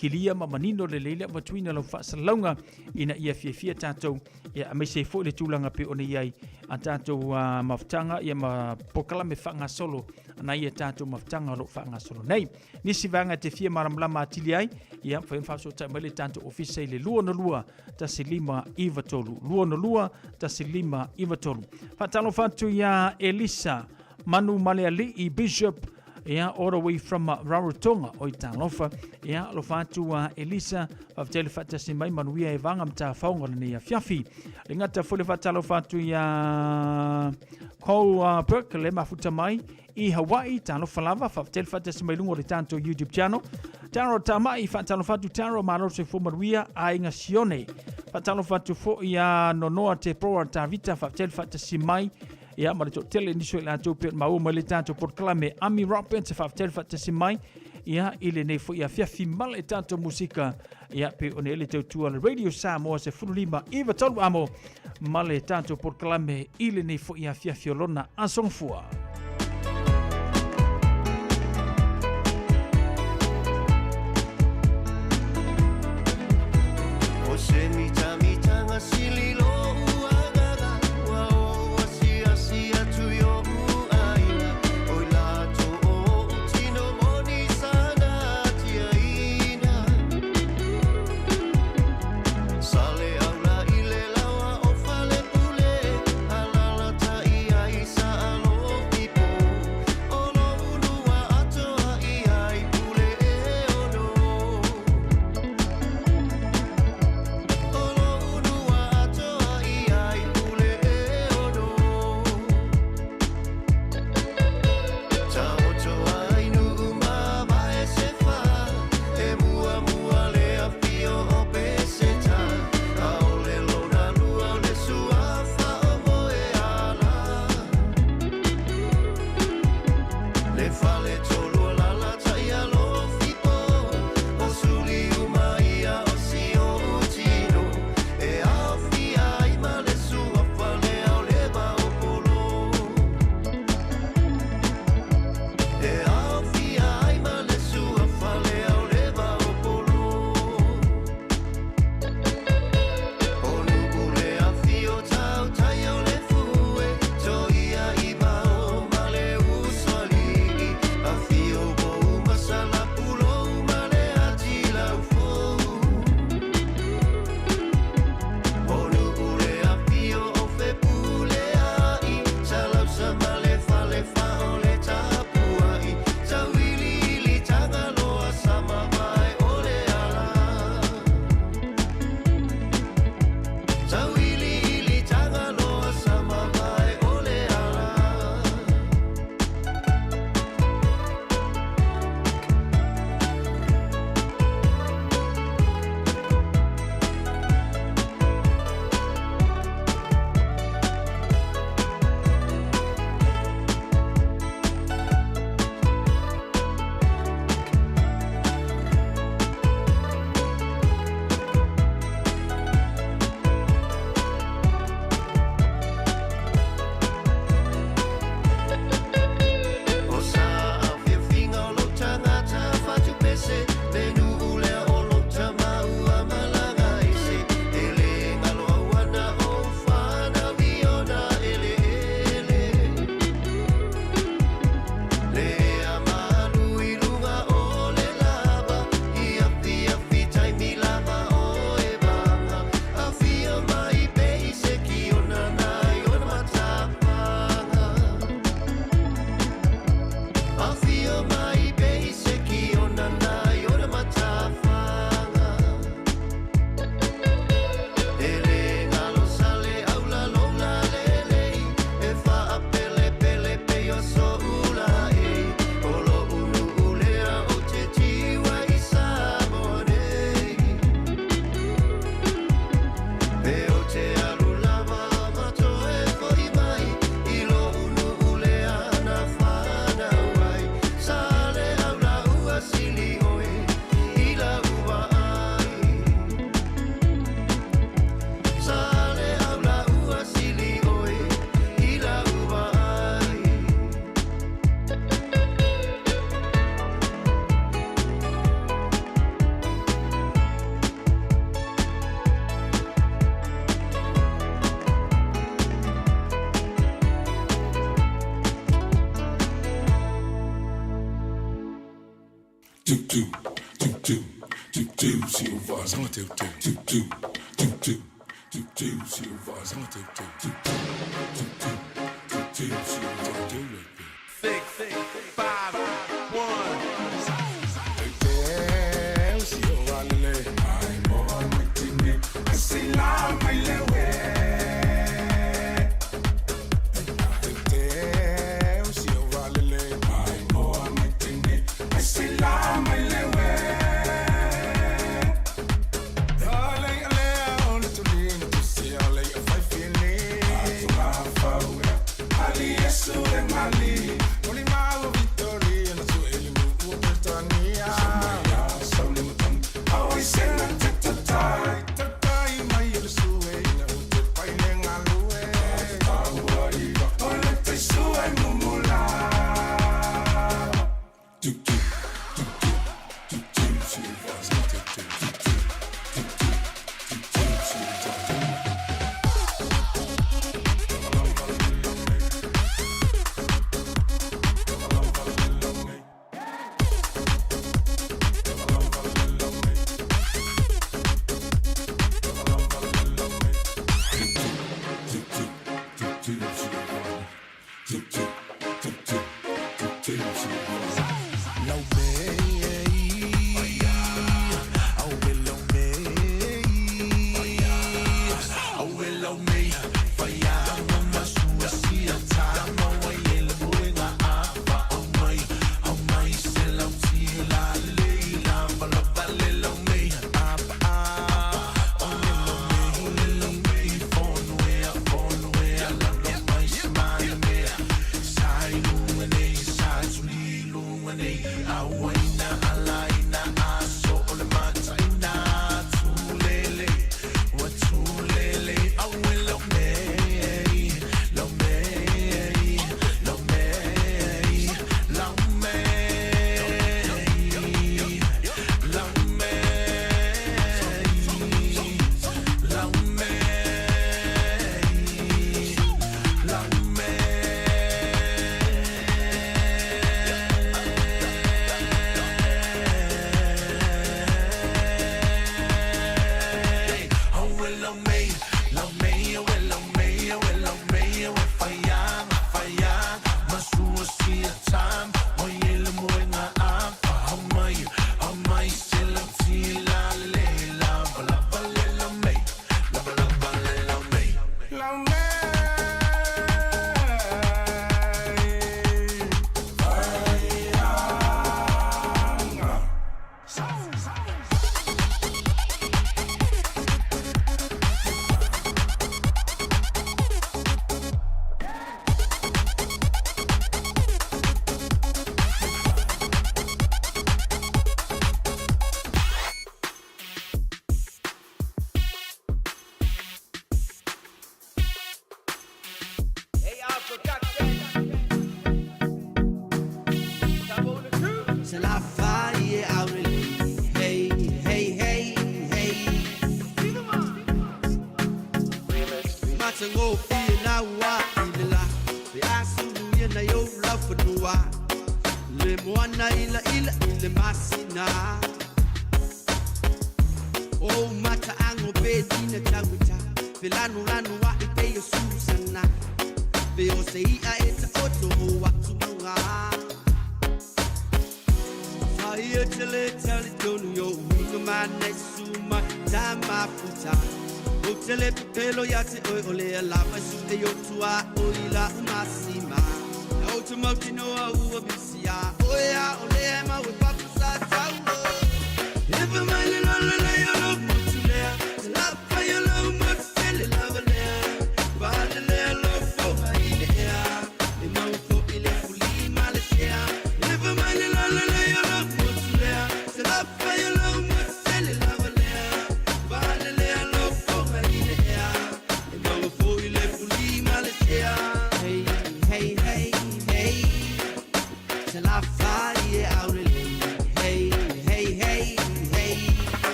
kilia ma manino lelei le avatuina o lau faasalalauga ina ia fiafia tatou ia aemaise ai foi le tulaga pei ona i ai a tatou mafutaga ia ma polokalame faagasolo nai a tatou mafutaga o lo o faagasolo nei. Nisi vaega e te fia malamalama atili ai, ia mafai ona faafesootai mai le tatou ofisa i le 262 1593 262 1593. Faatalofa atu iā Elisa Manu Maleali'i Bishop ia all the way from Rarotonga oi talofa ia alofa atu a Elisa faafetai le faatasi mai manuia e vaga ma tafaoga o lenei afiafi le gata foi le faatalofa atu ia Cole Burke le mafuta mai i Hawaii talofa lava faafetai le faatasi mai luga o le tatou YouTube channel Taro Tamai faatalofa atu Taro malo le soifua manuia aiga Sione faatalofa atu foi ia Nonoa Te Poa Tavita faafetai le faatasi mai Ia, ma le toatele nisi o i latou pei ona maua mai le tatou polokalame Ami Roberts e faafetai le faatasi mai ia i lenei foi afiafi ma le tatou musika ia pei ona i ai le tautua le Radio Samoa 15 93 amo ma le tatou polokalame i lenei foi afiafi o lona aso gafua. O se mitamitanga sili lo'u agaga Ua ou asiasi atu i o'u aiga O i latou o'u tino moni sana tiaina Sale aula i le laoa o Falepule Alalatai ai sa alofi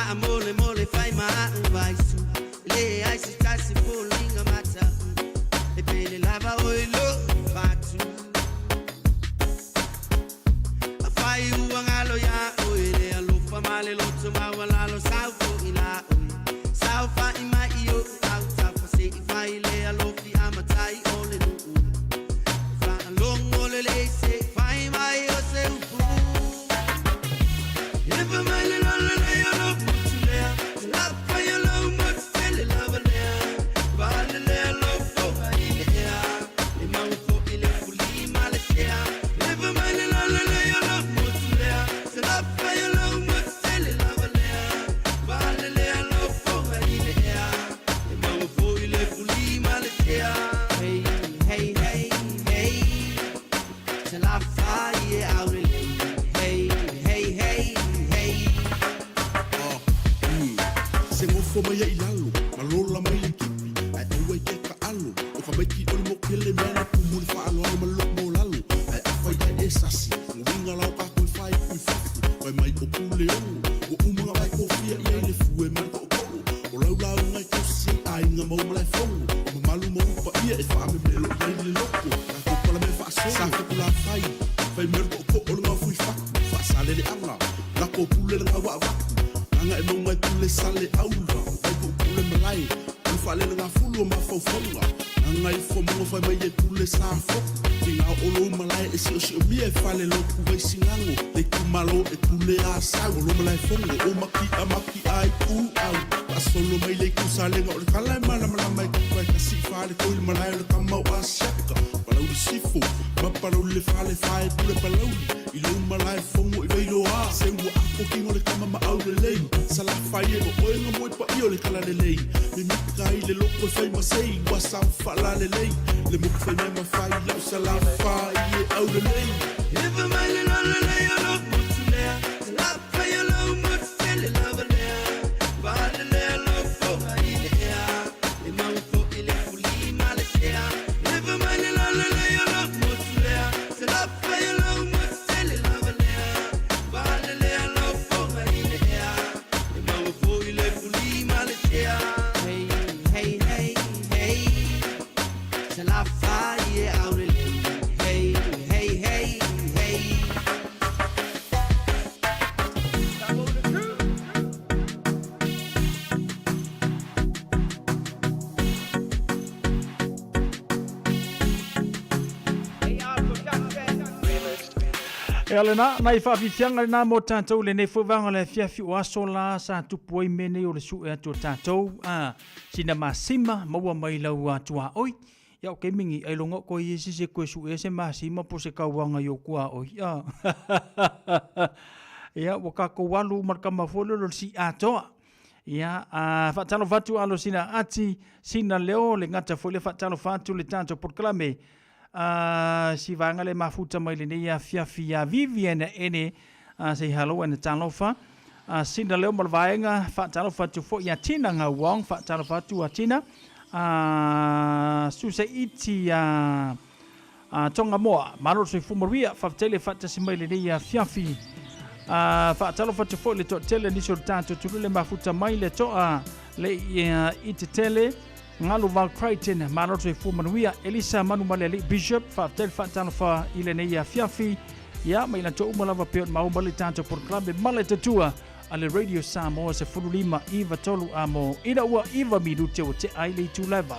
Faamolemole fai ma a'u vaisu Leai se tasi foliga mata'u E pele lava oe lo'u fatu Afai ua galo iā oe le alofa ma le loto maualalo Sau fo'i la oe Saofa'i mai i o'u autafa Se'i fai le alofi amatai o le nu'u Faalogo lelei se'i fai mai o se upu Efa mai le lalelei o lou motu lea Salafai o lou motu tele lava lea Valelea lou foga i le ea E maua foi le fuli ma le sea Efa mai le lalelei o lou motu lea Salafai o lou motu tele lava lea Valelea lou foga i le ea E maua foi le fuli ma le sea Hey, hey, hey, hey Salafai e aulelei Hey, hey, hey, hey Se gofo mai ai i lalo, ma lola mai le kipi, ae aua i ke taalo. O ka maiki o le mokele mea na tumu le faaaloalo ma lou maulalo. Ae afai ae e sasi, uiga la o tatou e faaipu i fafo, fai mai o Puleono. Ua uma ona vae kofia i ai le fue ma le tootoo. O lau lauga e tausi ai aiga ma ou malaefono. O mamalu ma ou paia e faamemelo i ai le loko. Tatou palamea faasolo, sa Fetulafai, fai mai o le tootoo o le gaofu i fatu, faasaleleaga, lako pule le gaua avatu. Gaga e mauga e pule sale aula, vai pule malae, o le faalelegafulu o mafaufauga. Gaga ifo mauga fai mai e pule sa fotu, tiga o lou malae e siosiomia e fale lotu vai sigago, le itumalo e pule a sau o lo malaefono o maki'a maki'a ai ku au. Faasolo mai le itu salega o le tala e malamalama e tuka e tasi i fale toi le malae o le tama o Asiata. Palauli Sifo ma Palauli le fale fae pule Palauli i lou malae fono i Vailoa. Se ua apo kino le tama ma aulelei Salafai e o oe nga moe paia o le talalelei Mimita ai le loko e fai ma sei ua sao faalalelei Le moku fai mea ma fai lau Salafai e aulelei. Efa mai le lalelei o lou motu lea Salafai o lou motu tele lava lea Valelea lou foga i le ea E maua foi le fuli ma le sea Efa mai le lalelei o lou motu lea Salafai o lou motu tele lava lea Valelea lou foga i le ea E maua foi le fuli ma le sea Hey, hey, hey, hey Salafai e aulelei Hey, hey, hey, hey E ale nā, nai faafiafiaga lenā mo tatou i lenei foi vaega o le afiafi o aso la sa tupu ai mea nei o le sue atu o tatou a sina masima maua mai lau tuaoi. Ia o kemingi ailoga o koe isi se koe sue se masima po se kauaga i o kuaoi. A Ia ua kakou alu ma le kama foi lea o le si'atoa. Ia, a faatalofa atu alo sina ati, sina leo, le gata foi le faatalofa atu le tatou polokalame. A si vaega le mafuta mai lenei afiafi ia Vivian Ene, a say hello and talofa. A sina leo ma le vaega, faatalofa atu foi ia Tina Ngau Wong, faatalofa atu a Tina. A Susa Iti a A Tonga Moa, malo le soifua manuia, faafetai le faatasi mai lenei afiafi. A faatalofa atu foi le toatele nisi o le tatou atunuu le mafuta mai le toa le i te tele Ngalu Val Crichton, malo le soifua manuia. Elisa Manu Maleali'i Bishop, faafetai le faatalofa i lenei afiafi. Ia, ma i latou uma lava pei ona maua mai le tatou polokalame ma le tatua a le Radio Samoa 15 9 3 amo ina ua 9 minute ua tea ai le itula e 8.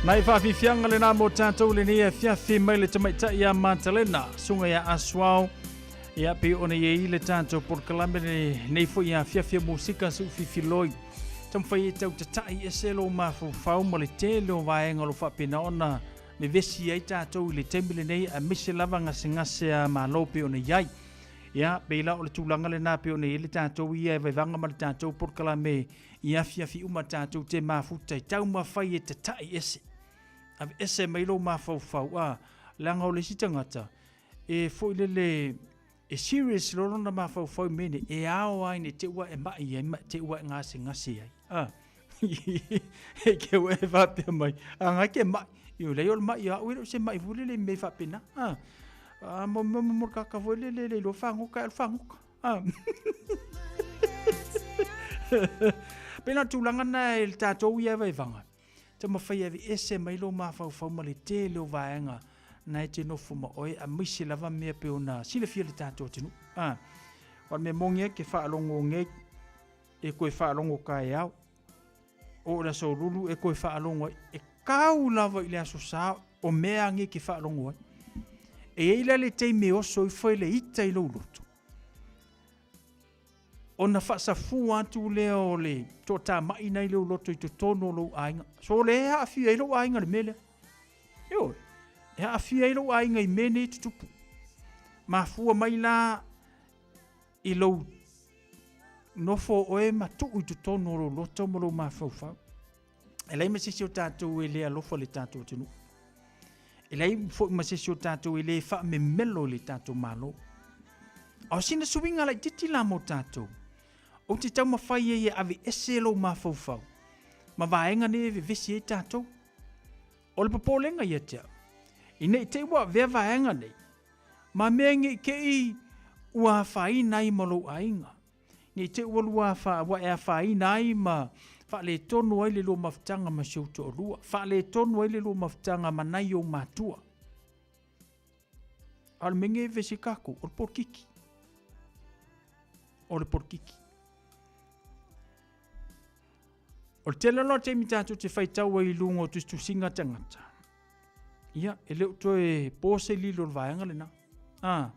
Nai faafiafiaga lena mo tatou lenei afiafi mai le tamaitai ia Matalena, susuga ia Asuao, ia pei ona i ai le tatou polokalame lenei foi ia afiafi o musika suufifiloi. Taumafai e tau tatai ese lou mafaufau ma le tele o vaega o lo o faapena ona vevesi ai tatou i le taimi lenei aemaise lava gasegase a Malo pei ona i ai. Ia, pei la o le tulaga lena pei ona i ai le tatou ia e vaivaga ma le tatou polokalame i afiafi uma tatou te mafuta i taumafai e tatai ese. Aveese mai lou mafaufau, a, leaga o le isi tagata, e foi lele, e serious loa lona mafaufau i mea nei, e ao lava ina te i ua e mai ai ma te i ua e gasegase ai. A, e ke ua e faapea mai, a ngai ke mai, i o lei o le mai au e le o se mai foi lele i mea faapena. A, a mo mo mo kaka foi lele le iloa fagoka e o le fagoka. A. Pei la o le tulaga lena i le tatou ia e vaivaga, taumafai e aveese mai lou mafaufau ma le tele o vaega na e te nofo ma oe aemaise lava mea pei ona silafia le tatou atunuu. A, o le mea moni e ke faalogo nei, e koe faalogo taeao, o le aso lulu e koe faalogo ai, e kau lava i le aso sa o mea nei ke faalogo ai. E i ai la le taimi e oso ifo ai le ita i lou loto, ona faasafua atu lea o le toatamai na i lou loto i totonu o lou aiga. So le e aafia ai lou aiga i le mea lea. Ioe, e aafia ai lou aiga i mea nei e tutupu. Mafua mai la i lou nofo oe ma tuu i totonu o lou loto ma lou mafaufau. E leai ma se isi o tatou e le alofa i le tatou atunuu. E leai foi ma se isi o tatou e le faamemelo i le tatou Malo. A o sina suiga laitiiti la mo tatou, ou te taumafai ai e aveese lou mafaufau ma vaega nei e vevesi ai tatou. O le popolega ia te au, ina ne i te i ua avea vaega nei ma mea ne i te i ua afaina ai ma lou aiga, Ne i te i ua lua afa, ua e afaina ai ma faaletonu ai le lua mafutaga ma si ou toalua, faaletonu ai le lua mafutaga ma nai ou matua. A o le mea nei e vevesi ai tatou, o le polokiki. O le polokiki. O le tele loa taimi tatou te faitau ai i luga o tusitusiga a tagata, ia, e le o toe po se lilo i le vaega lena. A,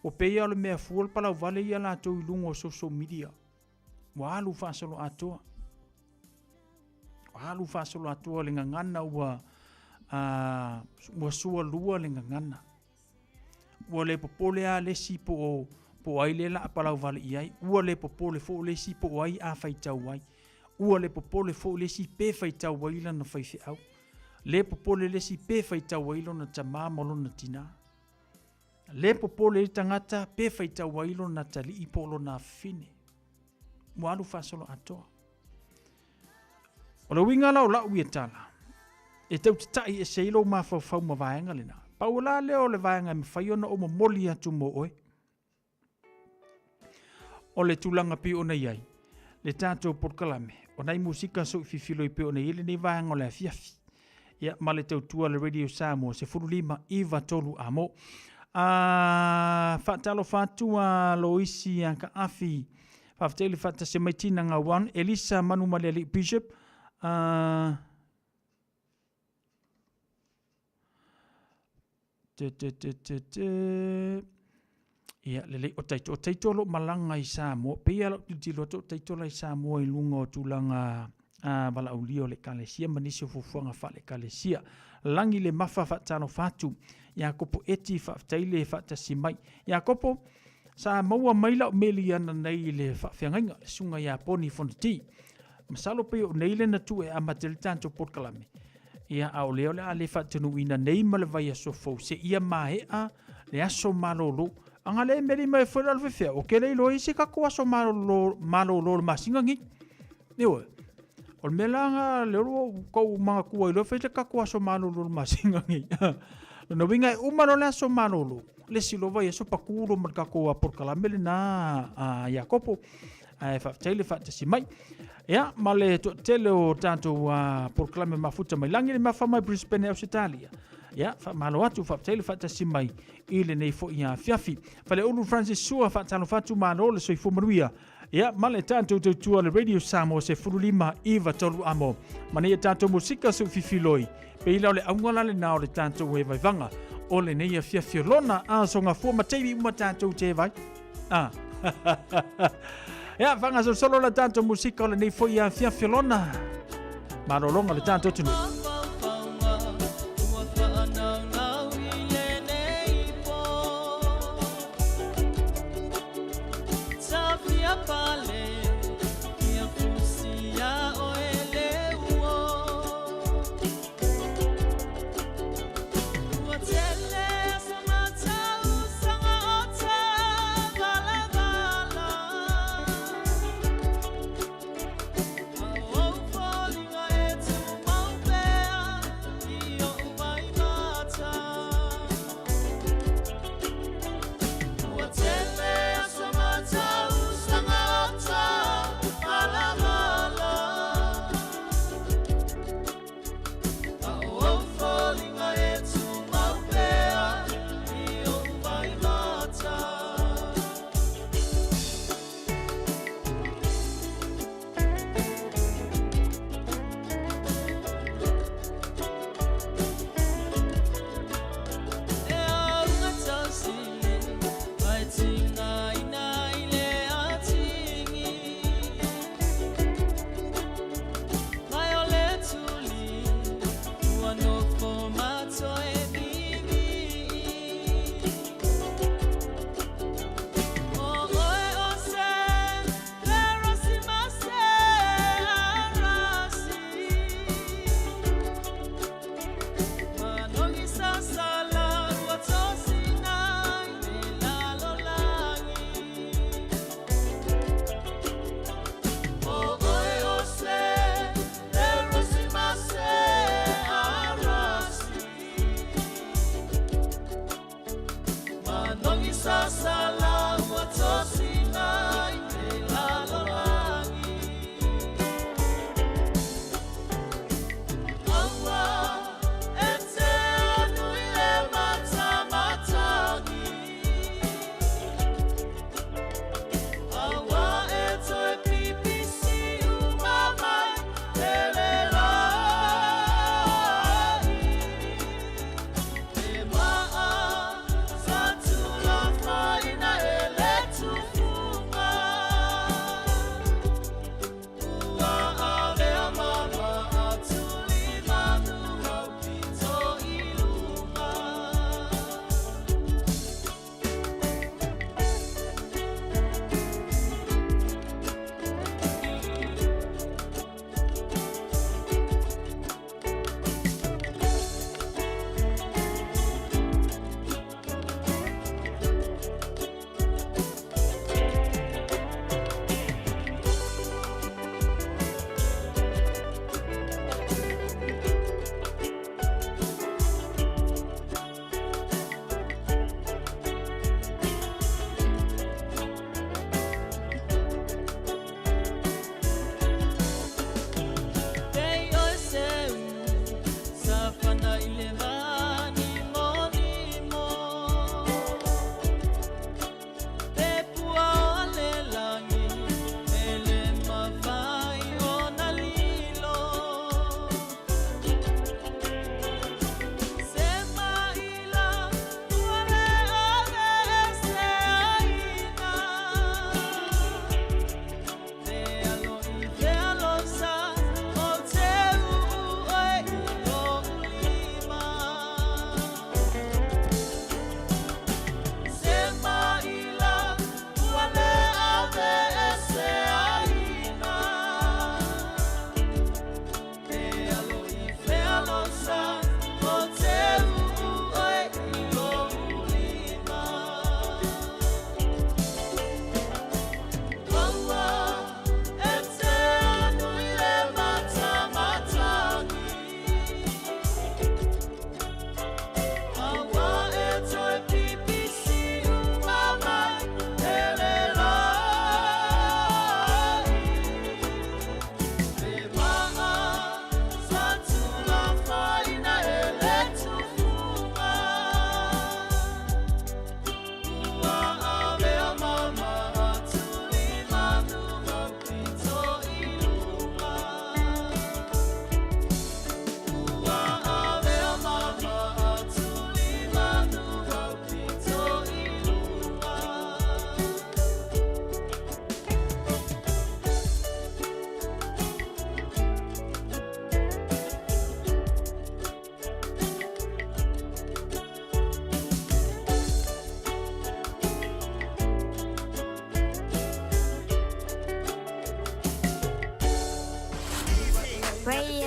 ua pei lava o le mea fua le palauvale ia latou i luga o social media. Ua alu faasoloatoa. Ua alu faasoloatoa le gagana ua, a, ua sualua le gagana. Ua le popole lava le isi po o, po o ai lea o le a palauvale i ai. Ua le popole foi le isi po o ai a faitau ai. Ua le popole foi le isi pe faitau ai lana faifeau. Le popole le isi pe faitau ai lona tama ma lona tinā. Le popole le tagata pe faitau ai lona atalii po o lona afafine. Ua alu faasoloatoa. O le uiga la o lau ia tala, e tau tatai ese ai lou mafaufau ma vaega lena. Pau la lea o le vaega e mafai ona ou momoli atu mo oe. O le tulaga pei ona i ai le tatou polokalame, o nai musika soififilo pei ona i ai lenei vaega o le afiafi. Ia, ma le tautua a le Radio Samoa 15 9 3 amo. A faatalofa atu a Loisi Akaafi. Faafetai le faatasi mai Tina Gauan, Elisa Manumalealii Bishop, a Te, te, te, te, te. Ia, lelei, o Taito, o Taito o lo o malaga i Samoa. Pei lava lau tilotilo atu o Taito la i Samoa i luga o tulaga a valaaulia o le Ekalesia ma nisi o fuafuaga faale-Ekalesia. Lagi le mafa faatalofa atu. Iakopo Eti, faafetai le faatasi mai. Iakopo, sa maua mai lau meli ana nei i le faafeagaiga, le susuga ia Poni Fonoti. Masalo pei o nei le na tuu e amata ai le tatou polokalame. Ia, a o lea o le a le faatonuina nei ma le vaiaso fou seia maea le aso malolo. Aga le meli mai foi la o le fefea, o ke le iloa i se tatou aso malolo, malolo o le masina nei. Ioe. O le mea la nga le olo kou manatua iloa fai le tatou aso malolo o le masina nei. Lona uiga e uma loa le aso malolo, le isi loa vaiaso patu loa ma le tatou polokalame lena a Iakopo. Ae faafetai le faatasi mai. Ia, ma le toatele o tatou polokalame mafuta mai lagi le mafa mai Brisbane, Ausetalia. Ia, faamalo atu, faafetai le faatasi mai i lenei foi afiafi. Faleulu Francis Sua, faatalofa atu, malo le soifua manuia. Ia, ma le tatou tautua le Radio Samoa 15 9 3 amo. Ma nei tatou musika su fifiloi. Pe ila o le auga la lena o le tatou e vaivaga. O lenei afiafi o lona a songa fua ma taimi uma tatou te vai. Ah. Ia, faagasolo la tatou musika o lenei foi afiafi o lona. Malologa le tatou atunuu.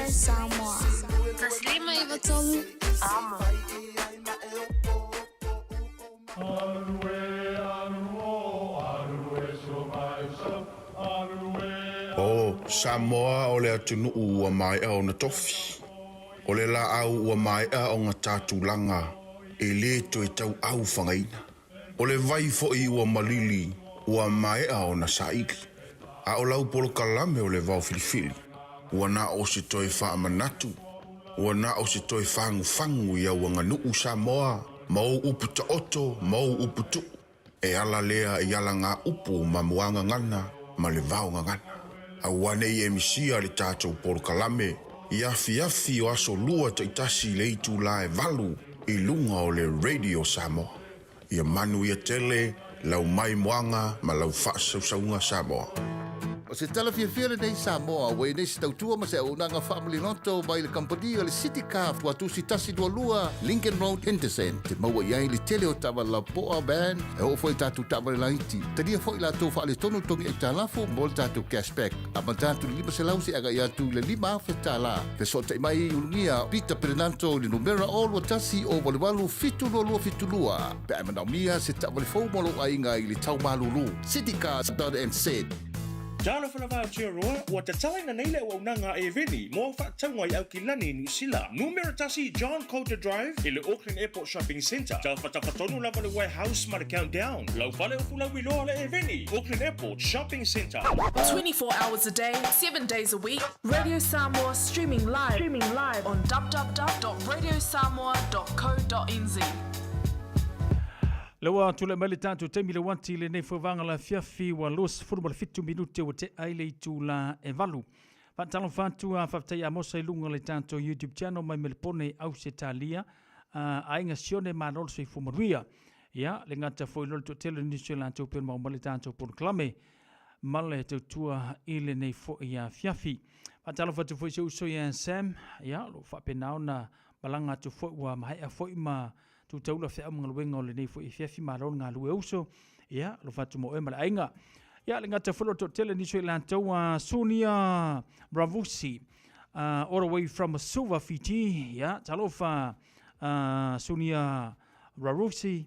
Samoa. 1 5 93 Amo. O Samoa o le atunuu ua maea ona tofi. O le laau ua maea ona ta tulaga e lē toe tauau fagaina. O le vai foi ua malili ua maea ona saili. A o lau polokalame o le vao filifili, ua na o se toe faamanatu, ua na o se toe fagufagu i au aganuu Samoa ma ou upu taoto ma ou upu tuu. E ala lea i alagaupu ma muagagana ma le vaogagana. Aua ne i e misia le tatou polokalame i afiafi o aso lua taitasi i le itulā e 8 i luga o le Radio Samoa. Ia manuia tele lau maimoaga ma lau faasausauga Samoa. O se tala fiafia lenei Samoa ua i ai nei se tautua ma se auaunaga faamaliloto mai le kamupani o le City Car Tuatusi 122 Lincoln Road Henderson. E te maua i ai le tele o taavale lapopoa, van, e oo foi i tatou taavale laiti. Talia foi latou faaletonu togi aitalafu mo le tatou cashback. Amata atu i le 500 seia agai atu i le $5,000. Fesootai mai i Ulugia Peter Perenanto i le numera 0 2 1 0 8 8 7 2 2 7 2 pe a e manaomia se taavale fou mo lou aiga i le tau malulu. Citycars.nz. Talofa lava Aotearoa, ua tatalaina nei le auaunaga a Eveni mo au faatauga i Aukilani, Niu Sila. Numera 1 John Coulter Drive i le Auckland Airport Shopping Centre. Tafatafa tonu lava le Warehouse ma le Countdown. Lau fale o fulauiloa le Eveni, Auckland Airport Shopping Centre. 24 hours a day, 7 days a week. Radio Samoa streaming live, streaming live on www.radiosamoa.co.nz. Le ua tulai mai le tatou taimi le uati lenei foevaga le afiafi ua 27 minute ua tea ai le itulā e 8. Faatalofa atu a faafetai Amosa i luga o le tatou YouTube channel mai Melepone Ausetalia, aiga Sione malo le soifua manuia. Ia, le gata foi loa le toatele o nisi o latou pei ona maua mai le tatou polokalame ma le tautua i lenei foi afiafi. Faatalofa atu foi si ou uso ia Sam, ia, o lo o faapena ona malaga atu foi ua maea foi ma tu taula feau ma galuega o lenei foi afiafi, malo le galue uso, ia, alofa atu mo oe ma le aiga. Ia, le gata foi lo toatele nisi o i latou a Sunia Ravusi, all the way from Suva, Fiji, ia, talofa Sunia Ravusi.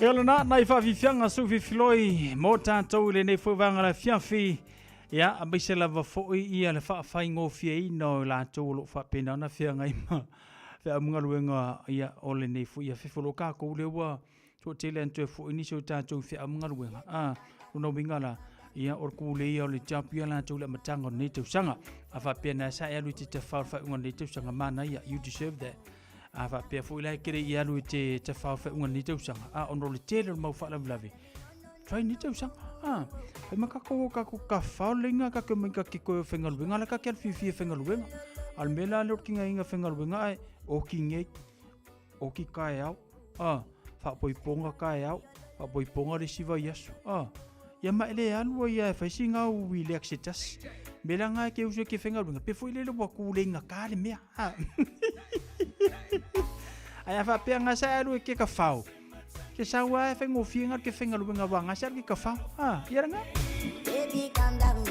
E o lena nai faafiafiaga sou fifiloi mo tatou i lenei foi vaega o le afiafi. Ia, aemaise lava foi ia le faafaigofieina o i latou o lo o faapena ona feagai ma feaugaluega ia o lenei foi afiafi. O lo o tatou lea ua toatele ana toe foi nisi o tatou i feaugaluega. A, lona uiga la, ia o le kule ia o le job ia latou i le amataga o lenei tausaga. A faapea na sa e alu i te tafao i le faaiuga o lenei tausaga, manaia, you deserve that. A faapea foi la e te le i alu i te tafao i le faaiuga o lenei tausaga, a ona o le tele o le mau faalavelave, try lenei tausaga. A, fai ma kakou o kakou kafao leiga ka ke mai ka ke koe o faigaluega la ka ke alu fiafia faigaluega. A o le mea la lea o le kingainga faigaluega ae oki nei, oki kaeao, a, faapoipoga kaeao, faapoipoga le isi vaiaso, a. Ia ma e le alu ai lava e fai sina au relax se tasi. Me la nga e ke uso e ke faigaluega, pe foi lele ua kuleiga ka le mea. A. Ae a faapea nga sa e alu e ke kafao, ke sau lava e faigofie nga ke faigaluega aua nga se alu ke kafao. A, ia lena. Baby, calm down.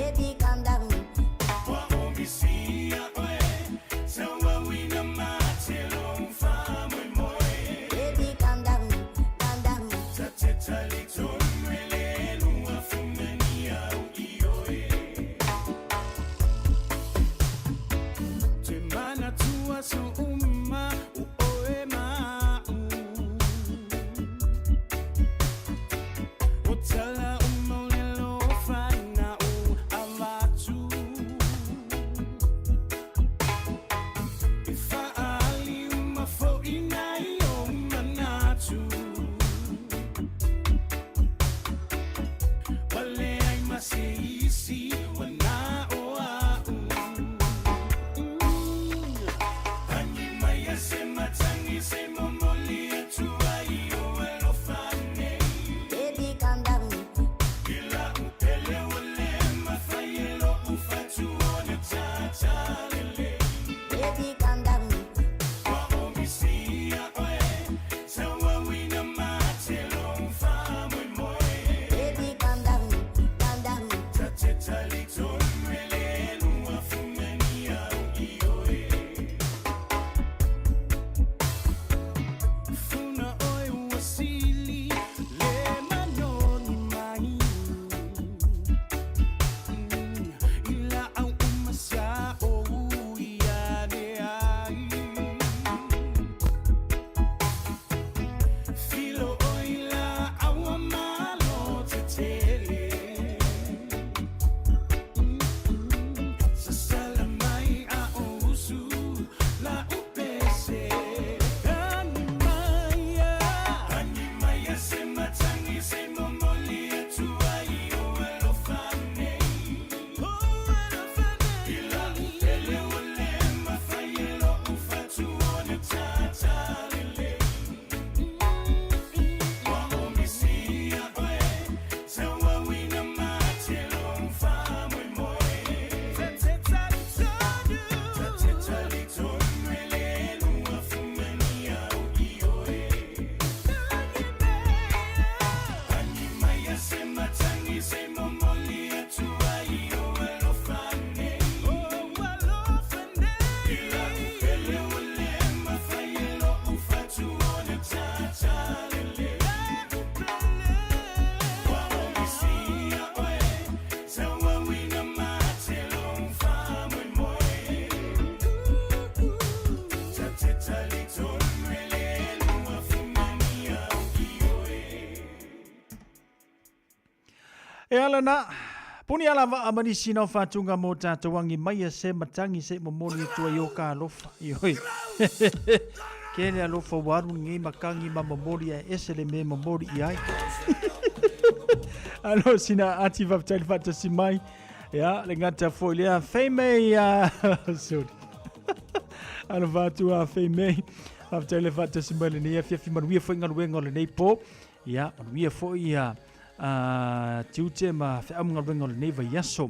Baby, calm down. Baby, calm down, calm down. Baby, calm down. Baby, calm down. Baby, calm down, calm down. E ala na, puni ala waa ma nisi nao faatuga mo tatou agi mai a se matagi se i momoli atu ai o ka alofa. Ioi. Ke le alofa ua alu lenei matagi ma momoli ae ese le mea e momoli i ai. Alo sina ati faafetai le faatasi mai. Ia, le gata foi lea fei mei a sorry. Alofa atu a fei mei. Faafetai le faatasi mai lenei afiafi manuia foi galuega o lenei po. Ia, manuia foi ia tiute ma feau ma galuega o lenei vaiaso.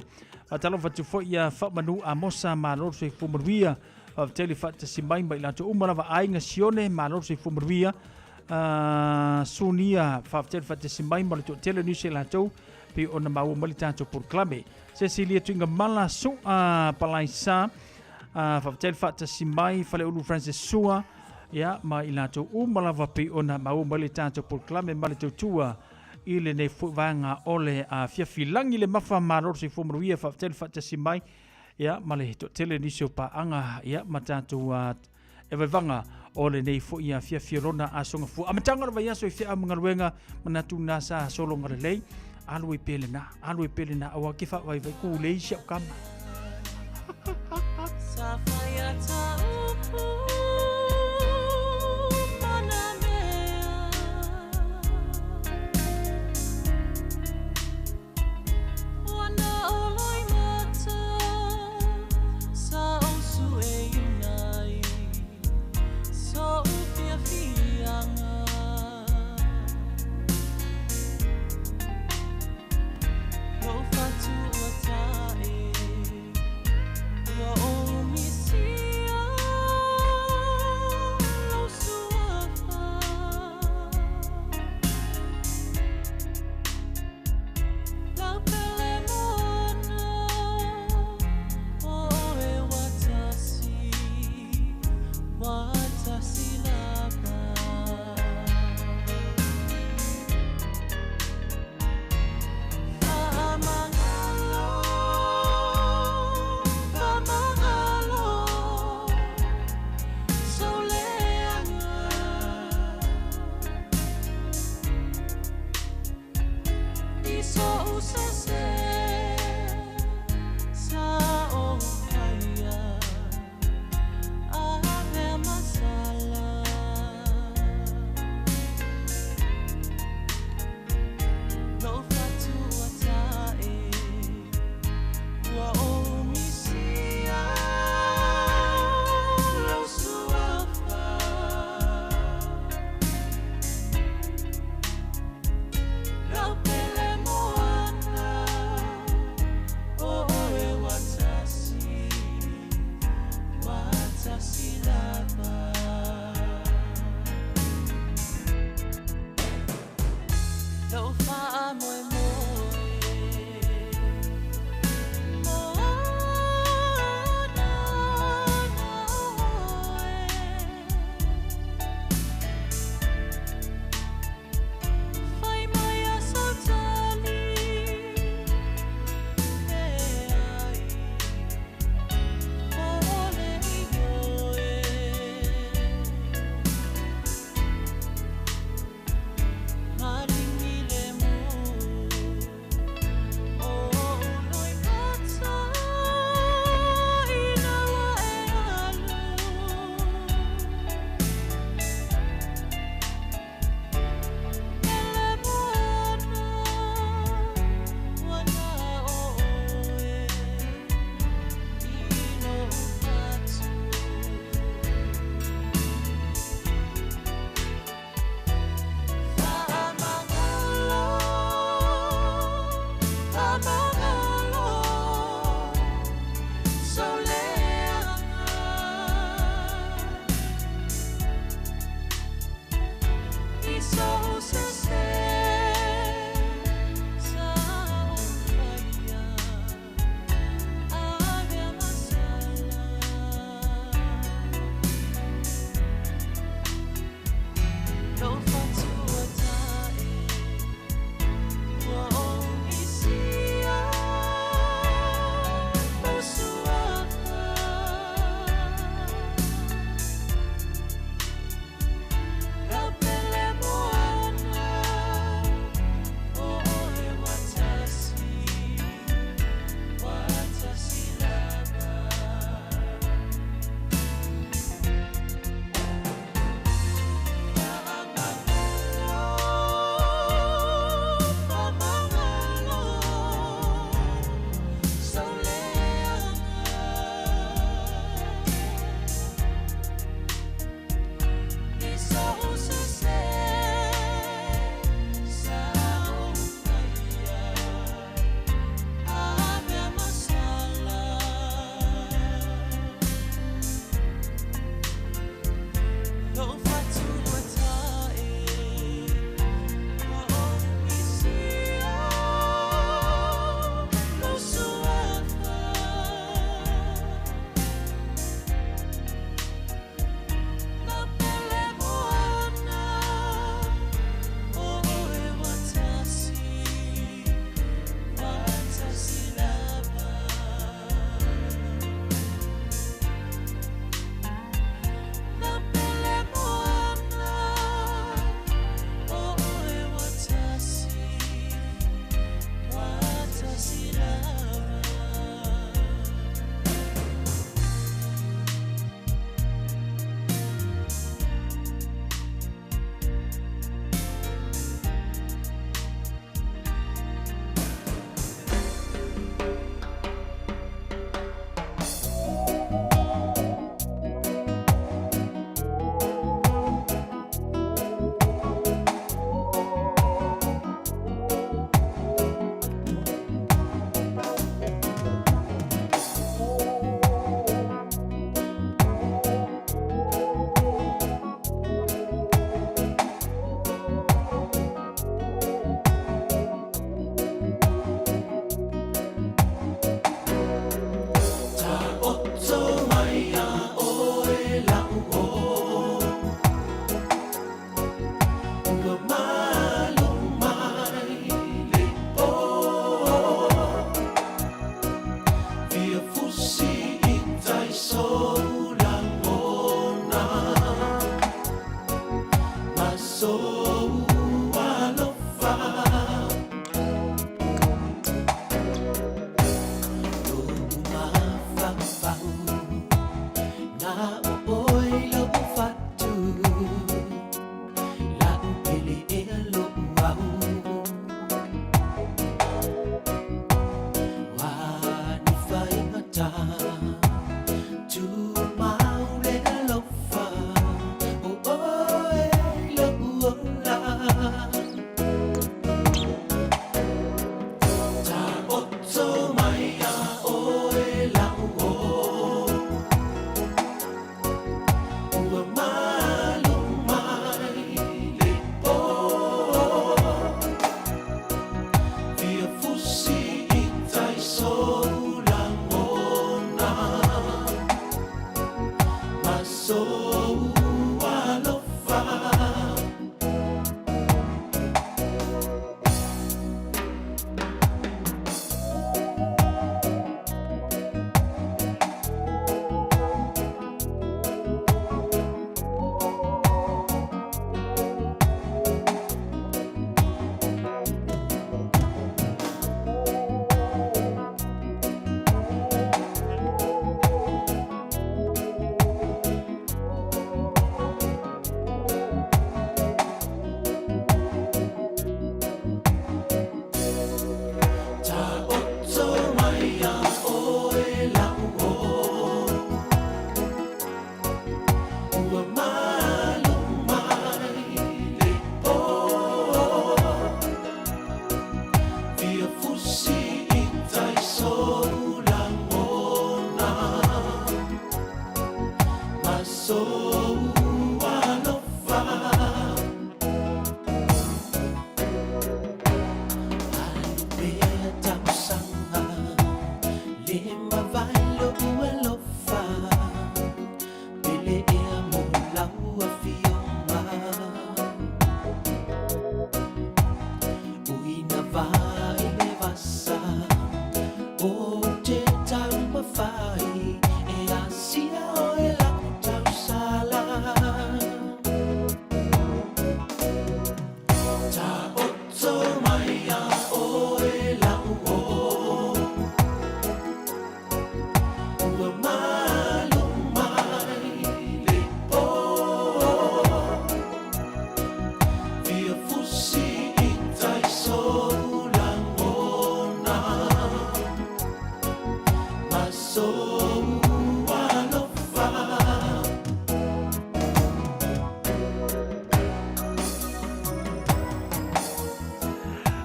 Faatalofa atu foi ia Faamanu Amosa, malo le soifua manuia. Faafetai le faatasi mai ma i latou uma lava aiga Sione, malo le soifua manuia. Sunia, faafetai le faatasi mai ma le toatele o nisi o i latou pei ona maua mai le tatou polokalame. Cecilia Tuigamala, Su'a Palaisa, Faafetai le faatasi mai Faleulu Francis Sua, ia, ma i latou uma lava pei ona maua mai le tatou polokalame ma le tautua i lenei foi vaega o le afiafi. Lagi le mafa malo le soifua manuia, faafetai le faatasi mai, ia, ma le toatele nisi o paaga, ia, ma tatou e vaevaga o lenei foi afiafi o lona aso gafua. Amataga o le vaiaso i feau ma galuega, manatu na sa sologa lelei, alu ai pea lena, alu ai pea lena, aua ke faavaivai kulei si au kama.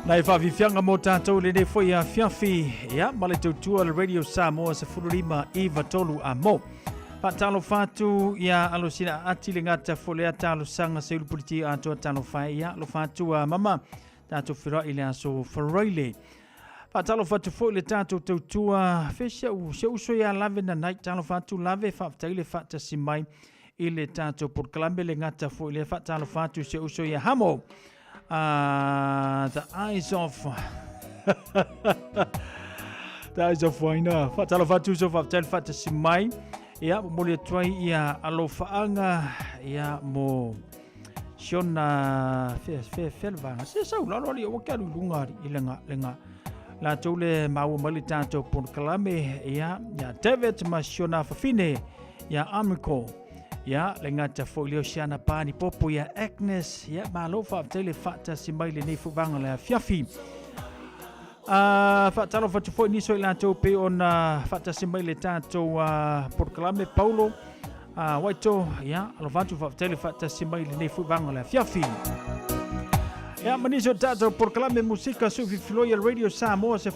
Nai faafiafiaga mo tatou i lenei foi afiafi, ia, ma le tautua le Radio Samoa 15 93 a mo. Faatalofa atu ia Alosina Aati le gata fo lea talosaga se ulupuliti atoa talofa e ia alofa atu a mama tatou feiloai i le aso Faraile. Faatalofa atu foi le tatou tautua fe si au si uso ia Lave Nanai talofa atu Lave faafetai le faatasi mai i le tatou polokalame le gata foi lea faatalofa atu si uso ia Hamo the eyes of The eyes of Waina faatalofa atu uso faafetai le faatasi mai ia momoli atu ai ia alofaaga ia mo siona fe fe fe le vaega se sau lalo ali ua ke alu i luga ali i le ga le ga latou le maua mai le tatou polokalame ia ia David ma siona fafine ia Amiko ia le gata foi leo siana pani popo ia Agnes ia malo faafetai le faatasi mai lenei fuvaga le afiafi. Faatalofa atu foi nisi o i latou pei ona faatasi mai le tatou polokalame Paulo Waito, ia, alofa atu faafetai le faatasi mai lenei foi vaega o le afiafi. Ia, ma nisi o tatou polokalame musika suififiloi a Radio Samoa 15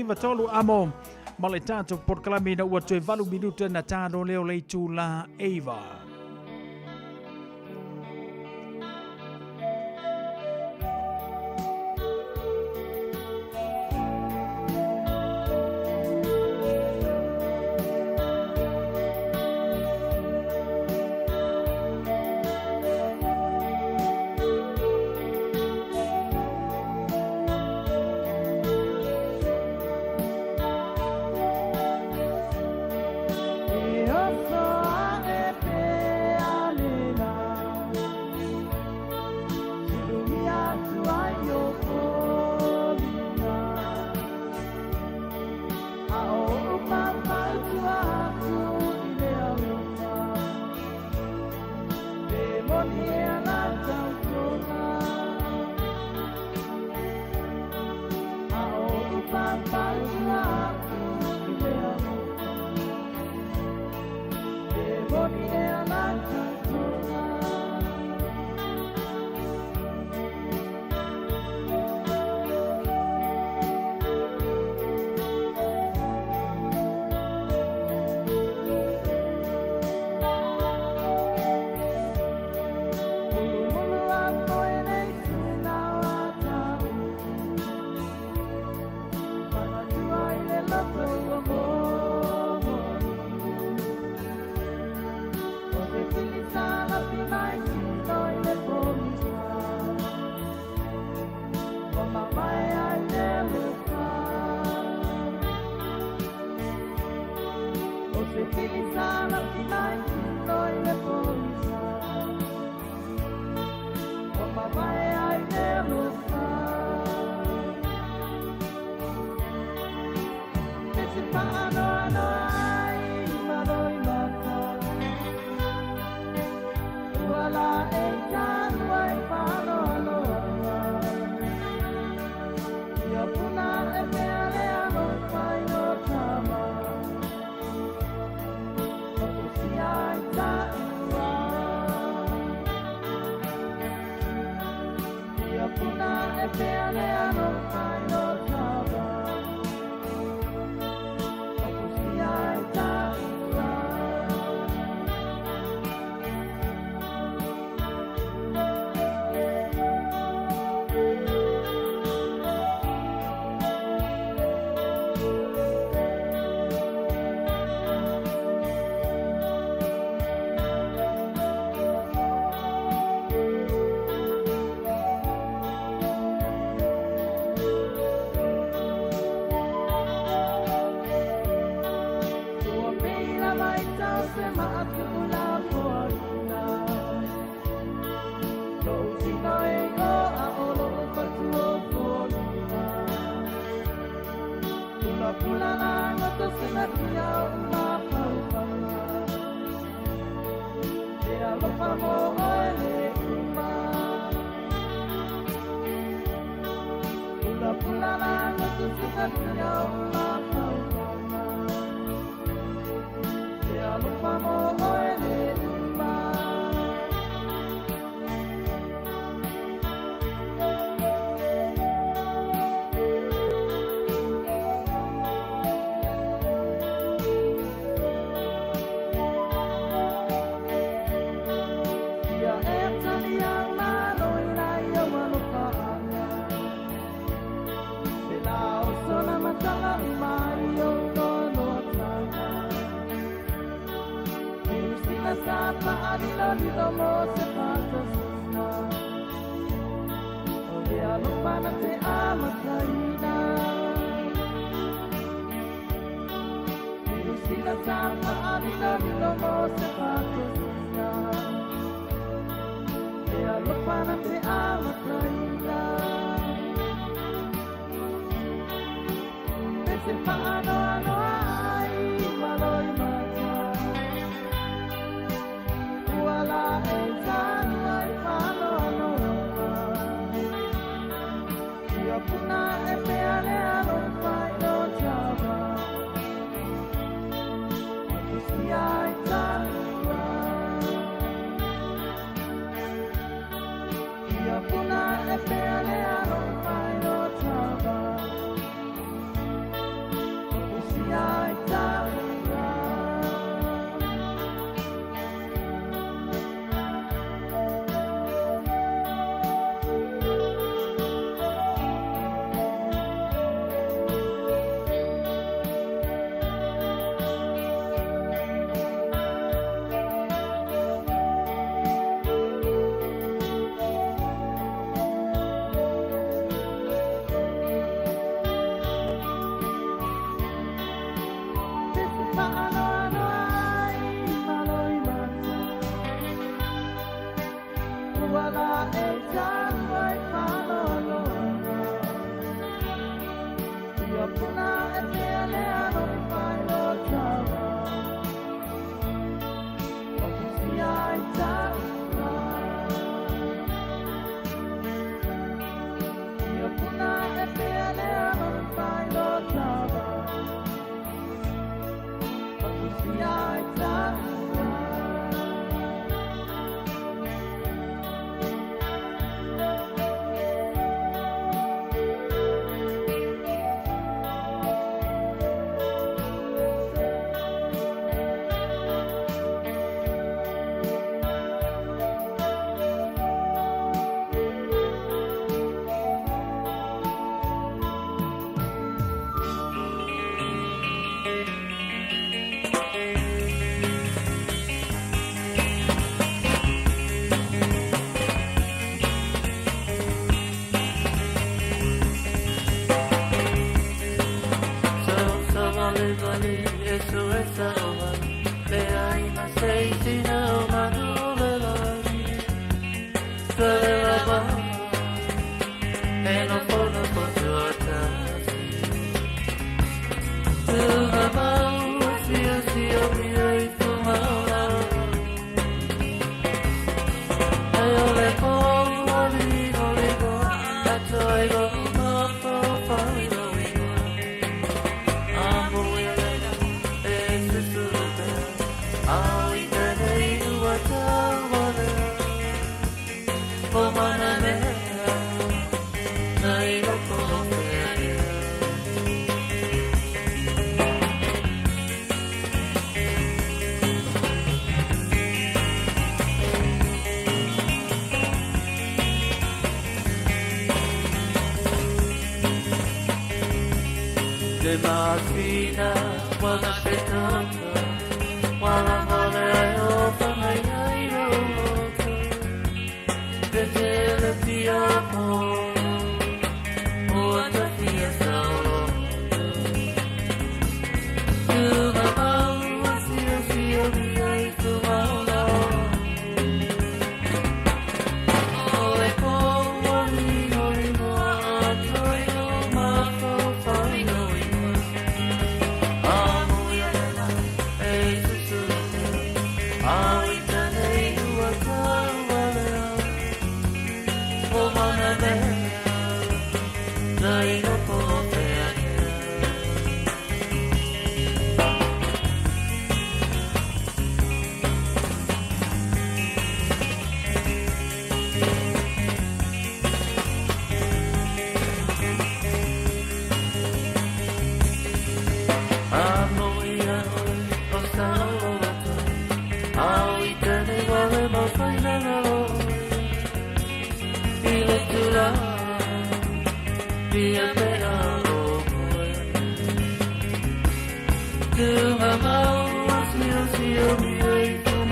93 amo ma le tatou polokalame ina ua toe 8 minuta na talo leo le itula 9.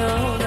Thank you.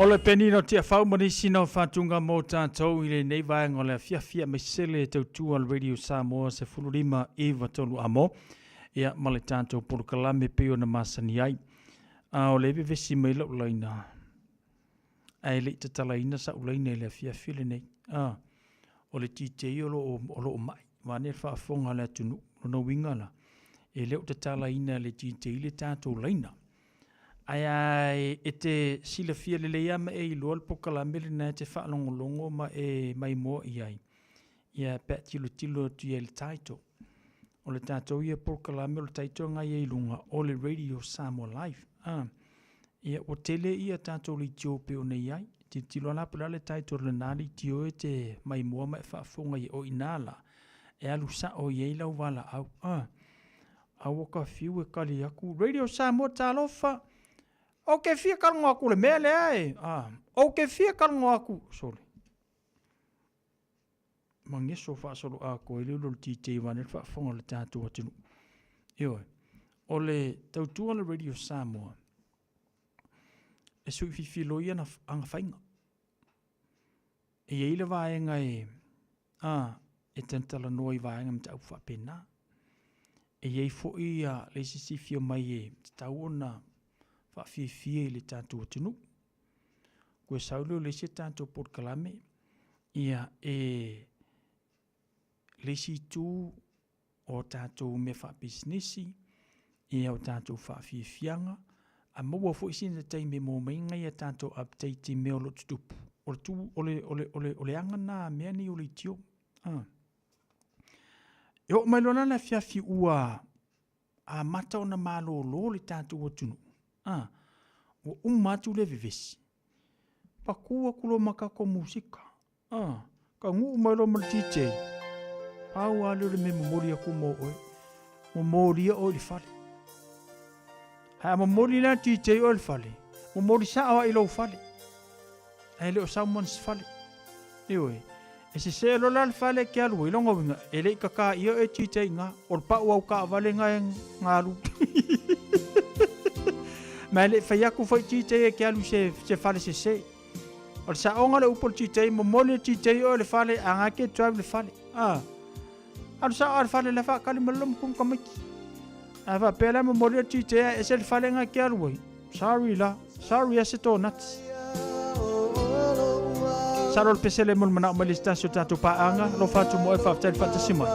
O le penina o Tiafau ma nisi na o faatuga mo tatou i lenei vaega o le afiafi aemaise le tautua a le Radio Samoa 15 93 amo ia ma le tatou polokalame pei ona masani ai. A o le vevesi mai lau laina ae le i tatalaina sa'u laina i le afiafi lenei. A, o le DJ o lo o ma'i, vaeane le faafofoga a le atunuu. Lona uiga la, e le o tatalaina e le DJ le tatou laina. Ae a e te silafia lelei lava ma e iloa le polokalame lena e te faalogologo ma e maimoa i ai, ia pe a tilotilo atu i ai i le title. O le tatou ia polokalame o le title lena e i ai i luga, o le Radio Samoa Live. A, ia ua tele ia tatou leitio pei ona i ai. Tilotilo lava la po o le a le title o lena leitio e te maimoa ma e faafofoga i ai. O i ina la e alu sao i ai lau valaau. A, a ua ka fiu e kali atu, Radio Samoa talofa! Ou te fia talanoa atu i le mea lea e, a, ou te fia talanoa atu, sole. Mageso faasoloatoa ai le ulu o le DJ vaeane le faafofoga o le tatou atunuu. Ioe. O le tautua a le Radio Samoa, e sui fifiloi ana, ana faiga. E i ai le vaega e, a, e talatalanoa i vaega mataupu faapena. E i ai foi a, le isi sifio mai e tatau ona faafiafia i le tatou atunuu. Koe sau lea o le isi tatou polokalame, ia e le isi itu o tatou mea faapisinisi, ia o tatou faafiafiaga, a maua foi sina taimi e maua mai nai a tatou update i mea o lo o tutupu. O le tu, o le, o le, o le, o le aga lena a mea nei o leitio. Ah. E oo mai loa la le afiafi ua amata ona malolo le tatou atunuu, a, ua uma atu le vevesi, paku atu loa ma tatou musika, a, taunuu mai loa ma le DJ, pau lava lea o le mea e momoli atu mo oe, momolia oe i le fale. Ae a momoli la le DJ oe i le fale, momoli sao lava i lou fale. Ae le o someone's fale. Ioe. E sese loa la le fale e te alu ai, lona uiga, e le i kaka ʻia oe e DJ iga, o le pau au taavale na e galu. Ma e le i fai atu foi DJ e te alu i se, se fale sese. O le saoga o le upu o le DJ, momoli le DJ oe i le fale, a nga ke drive le fale. Ah. Alu sao a le fale le faakali ma le lomu tamaiti. A faapea la momoli le DJ a ese le fale nga ke alu ai. Sorry la. Sorry a se donuts. Salo le pese le mo le manao mai le se tasi o tatou paaga. Alofa atu mo oe faafetai le faatasi mai.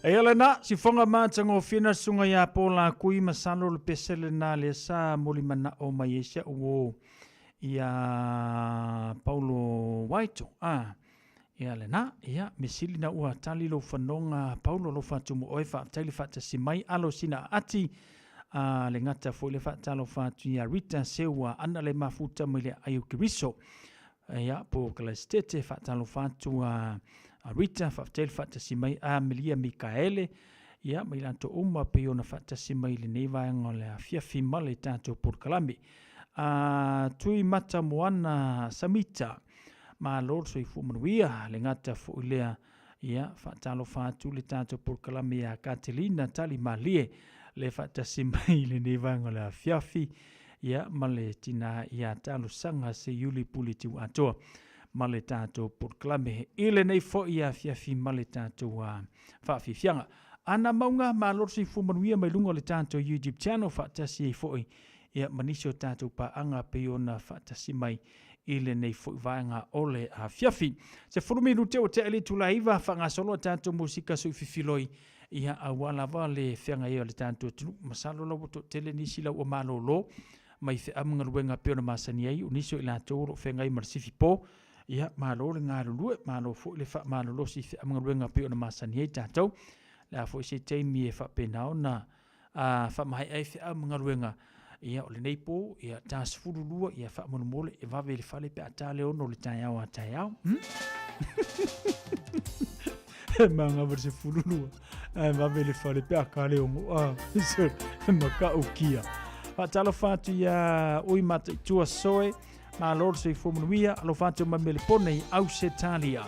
Eia lena, sifoga matagofie na susuga ia Paula Kui masalo le pese lena lea sa molimanao mai ai si au uo ia Paulo Waito. A, ia lena, ia, mesili na ua tali lou fanoga Paulo alofa atu mo oe, faafetai le faatasi mai, alo sina aati, a le gata foi le faatalofa atu ia Rita Seua ana le mafuta mai le aai o Keriso. Ia, po o Kalaisitete, faatalofa atu a Rita, faafetai le faatasi mai, Amelia Mikaele, ia, ma i latou uma pei ona faatasi mai i lenei vaega o le afiafi ma le tatou polokalame. A Tui Mata Moana Samita, malo le soifua manuia, le gata foi lea, ia, faatalofa atu le tatou polokalame ia Katelina Tali Malie, le faatasi mai i lenei vaega o le afiafi, ia, ma le tina ia Talosaga Seiuli Pule Tiuatoa, ma le tatou polokalame i lenei foi afiafi ma le tatou faafiafiaga. Ana Mauga, malo le soifua manuia mai luga o le tatou YouTube channel, faatasi ai foi ia ma nisi o tatou paaga pei ona faatasi mai i lenei foi vaega o le afiafi. 10 minute ua tea i le itula e 9, faagasolo a tatou musika suififiloi ia aua lava le feagai ai o le tatou atunuu. Masalo la ua toatele nisi la ua malolo mai feau ma galuega pei ona masani ai, o nisi o i latou o lo o feagai ma le sifi po, ia malo le galulue, malo foi le faamalolosi i feau ma galuega pei ona masani ai tatou. Le a foi se taimi e faapena ona a faamaea ai feau ma galuega, ia o lenei po, ia ta 12, ia faamolemole e vave i le fale pe a ta le 6 o le taeao a taeao. E manga ma le 12, ae vave i le fale pe a ta le 6, a, e matautia. Faatalofa atu ia Ui Mataitua Soe, malo le soifua manuia, alofa atu mai Melepone i Ausetalia.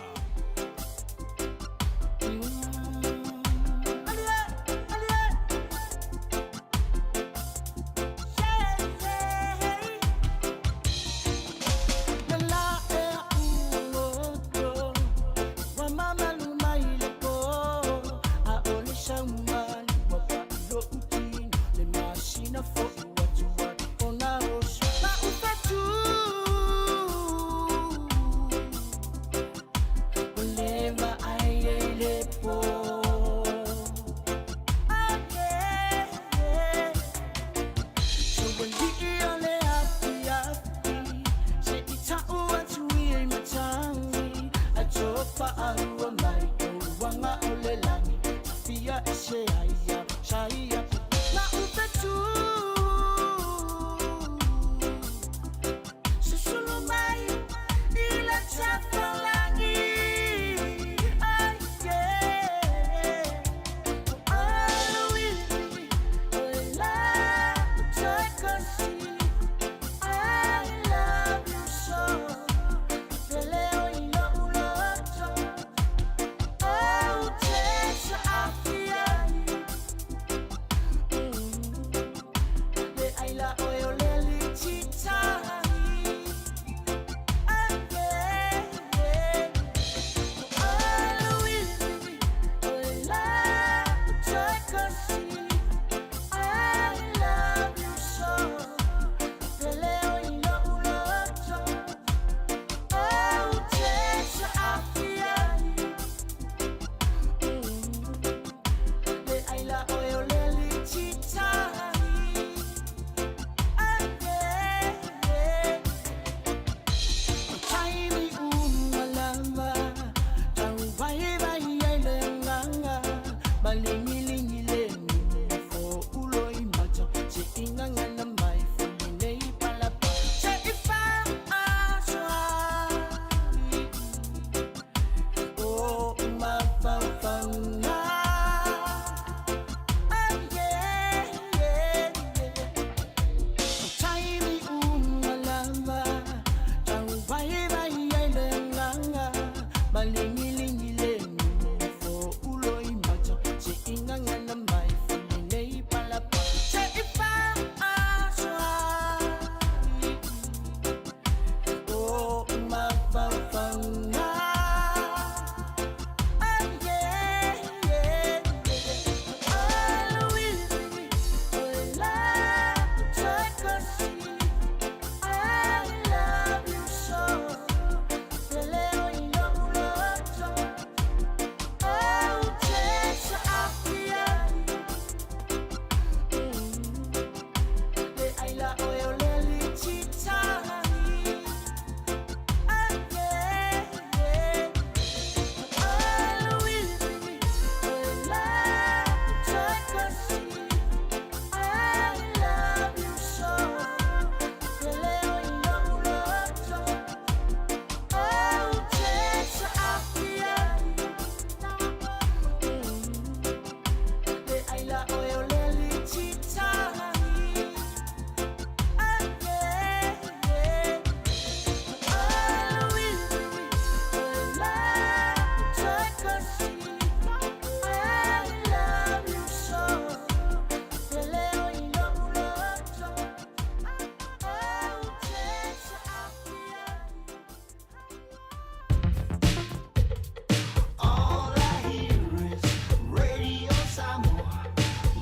All I hear is Radio Samoa,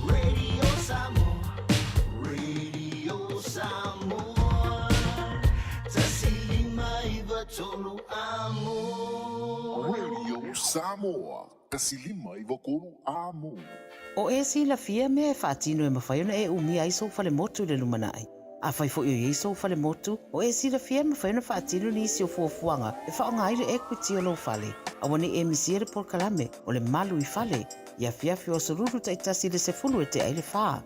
Radio Samoa, Radio Samoa. 1593 amo. Radio Samoa, 1593 amo. O e silafia mea e faatino e mafai ona e umia ai sou falemotu i le lumanai. Afai foi o i ai sou falemotu, o e silafia e mafai ona faatino nisi o fuafuaga e faaaoga ai le equity o lou fale. Aua ne i e misia le polokalame o le Malu i Fale i afiafi o Aso Lulu taitasi i le 10 e tea ai le fa.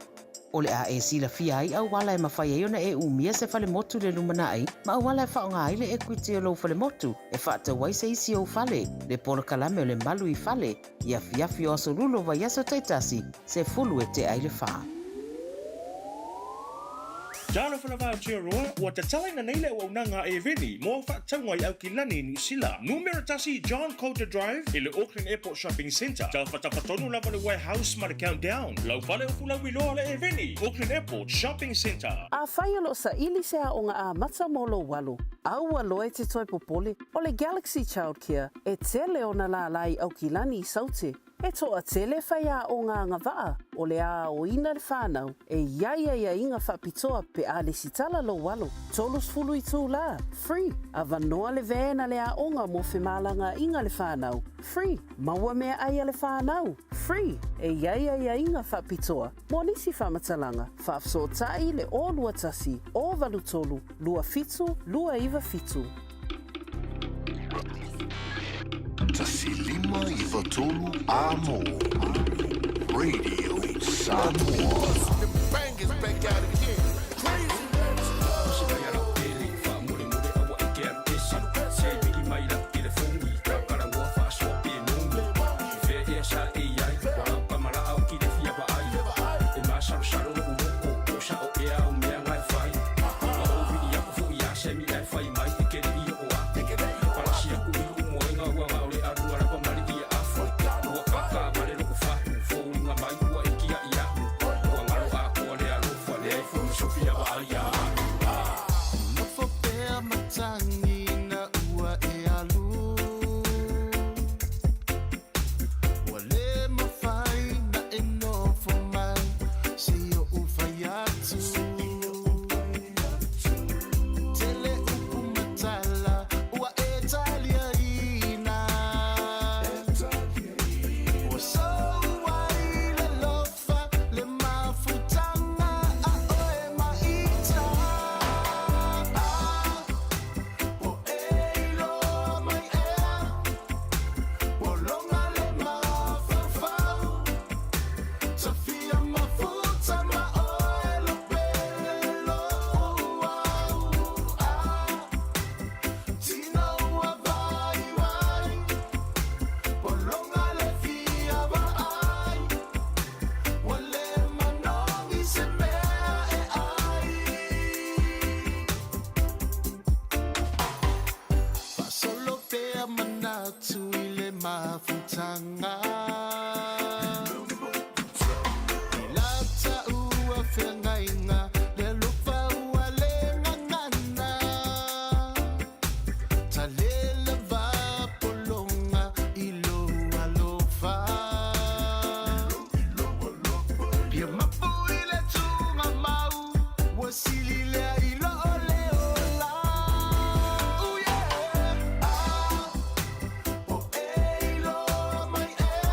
O le a e silafia ai auala e mafai ai ona e umia se falemotu i le lumanai ma auala e faaaoga ai le equity o lou falemotu e faatau ai se isi ou fale, le polokalame o le Malu i Fale i afiafi o Aso Lulu o vaiaso taitasi, 10 e tea ai le fa. Talofa lava Aotearoa, ua tatalaina nei le auaunaga a Eveni mo au faatauga i Aukilani i Niu Sila. Numera tasi John Coulter Drive i le Auckland Airport Shopping Centre. Tafatafa tonu lava le Warehouse ma le Countdown. Lau fale o Fulauiloa le Eveni, Auckland Airport Shopping Centre. Afai o lo o saili se aoga amata mo lou alo, aua loa e te toe popole, o le Galaxy Childcare e tele ona lālā i Aukilani i Saute. E toatele faiaoga agavaa o le aoina le whanau e i ai aiaiga faapitoa pe a lesitala lou alo, 30 itulā, free, avanoa le van a le aoga mo femalagaaiga le whanau, free, maua meaai a le whanau, free, e i ai aiaiga faapitoa mo nisi faamatalaga, faafesootai le 021 083 27 297. 1593 Amo. Radio Samoa. The bang is back out again. Crazy. Nofo pea matagi ina ua e alu. Ua le mafai na e nofo mai se i oʻu fai atu. Tele upu ma tala ua e taliaina. Ua sou ai le alofa le mafutaga a oe ma ita. Po e iloa mai ea, pologa le mafaufau. Tafia mafuta ma oe lo pele lou au. Tino ua vaivai, pologa le fia vaai. Ua le manogi se mea e ai. Faasolo pea manatu i le mafutaga. I lata ua feagaiga le alofa ua le gagana. Talela va pologa i lou alofa. Pia mapu i le tugamau, ua sili lea i loo le ola. Ooh yeah. Ah, po e iloa mai ea,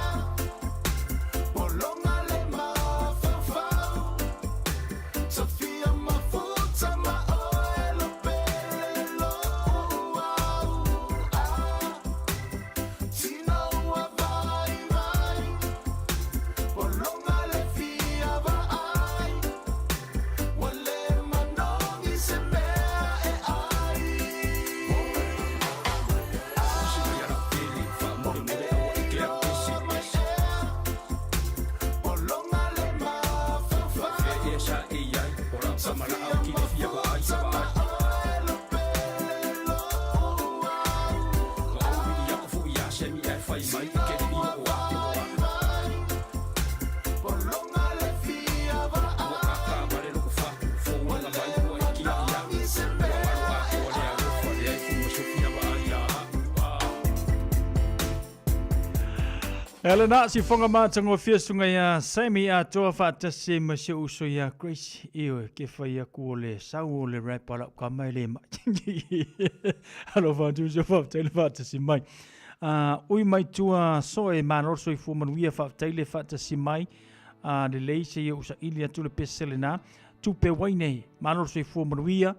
E lena sifoga matagofie suga ia Sammy atoa faatasi ai ma si ou uso ia Grace. Ioe, ke fai aku o le sau o le rap a lau kama e le mai. Alofa atu uso faafetai le faatasi mai. Ui mai tua soe malo le soifua manuia faafetai le faatasi mai. Lelei seia ou saili atu le pese lena. Tupe Waine, malo le soifua manuia.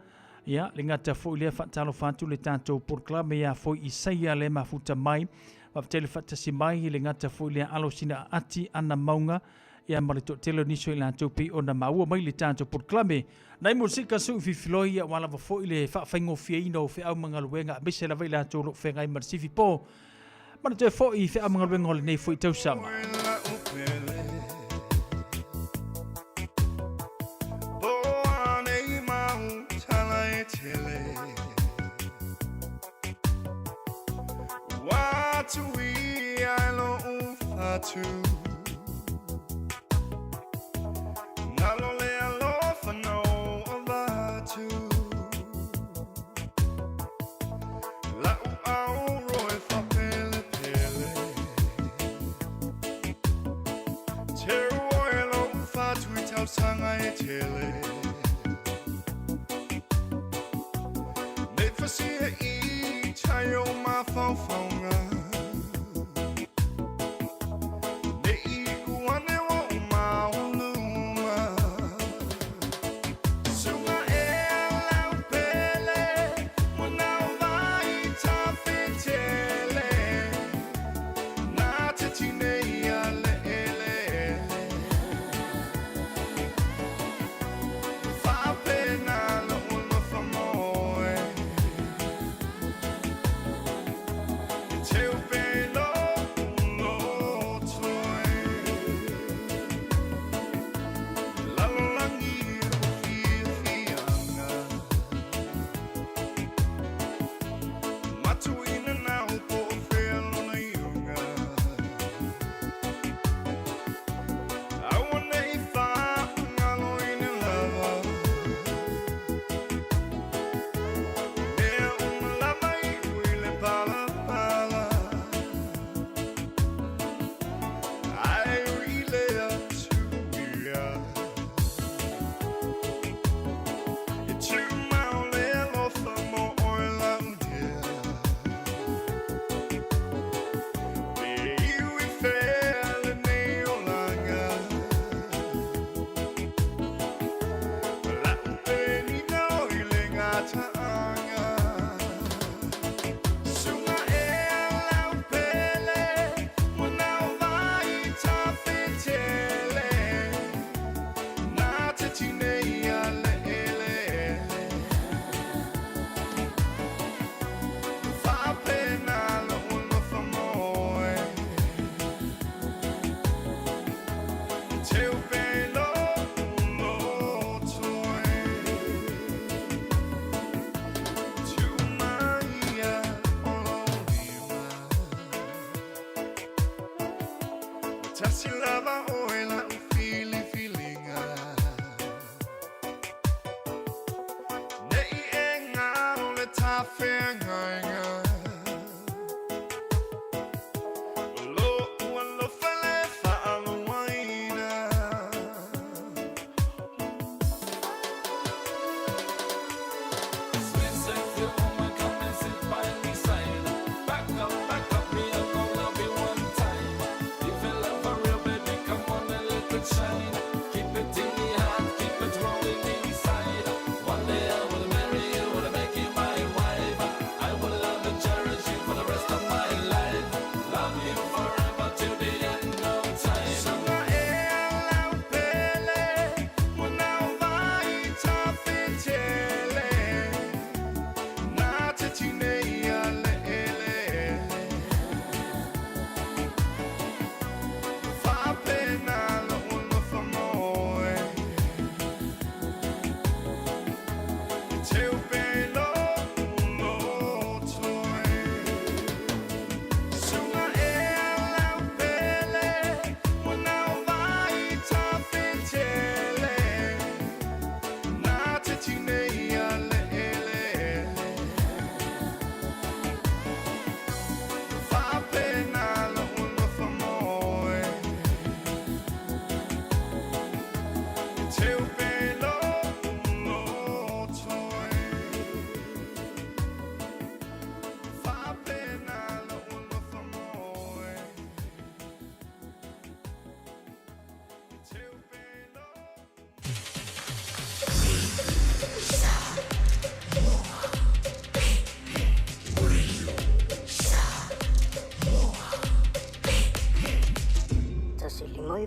Ia, le gata foi lea faatalofa atu le tatou polokalame ia foi Isaia le mafuta mai. Faafetai le faatasi mai i le gata foi lea alo sina aati ana mauga ia ma le toatele o nisi o i latou pei ona maua mai le tatou polokalame. Nai musika sui fifiloi ia ua lava foi le faafaigofieina o feau ma galuega aemaise lava i latou o lo o feagai ma le sifi po. Ma le toe foi i feau ma galuega o lenei foi tausaga.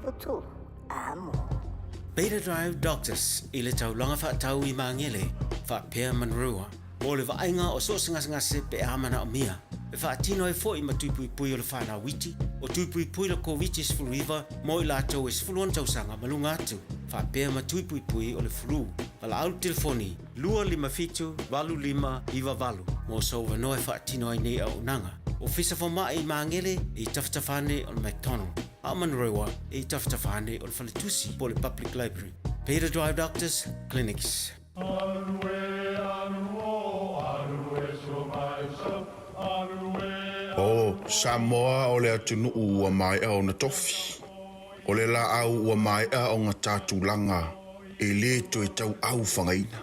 293 Amo. Beta Drive Doctors i le taulaga faatau i Magele faapea Manurewa mo le vaaiga o so o se gasegase pe a manaomia e faatino ai foi ma tui puipui o le fanau iti, o tui puipui le Koviti-19 mo i latou e 16 tausaga ma luga atu, faapea ma tui puipui o le flu. Valaau le telefoni 257 8598 mo sou avanoa e faatino ai nei auaunaga. Ofisa Fomai i Magele i tafatafa ane o le McDonald, a o Manurewa i tafatafa ane o le Faletusi po o le Public Library. Beta Drive Doctors Clinics. O Samoa o le atunuu ua maea ona tofi. O le laau ua maea ona ta tulaga e lē toe tauau fagaina.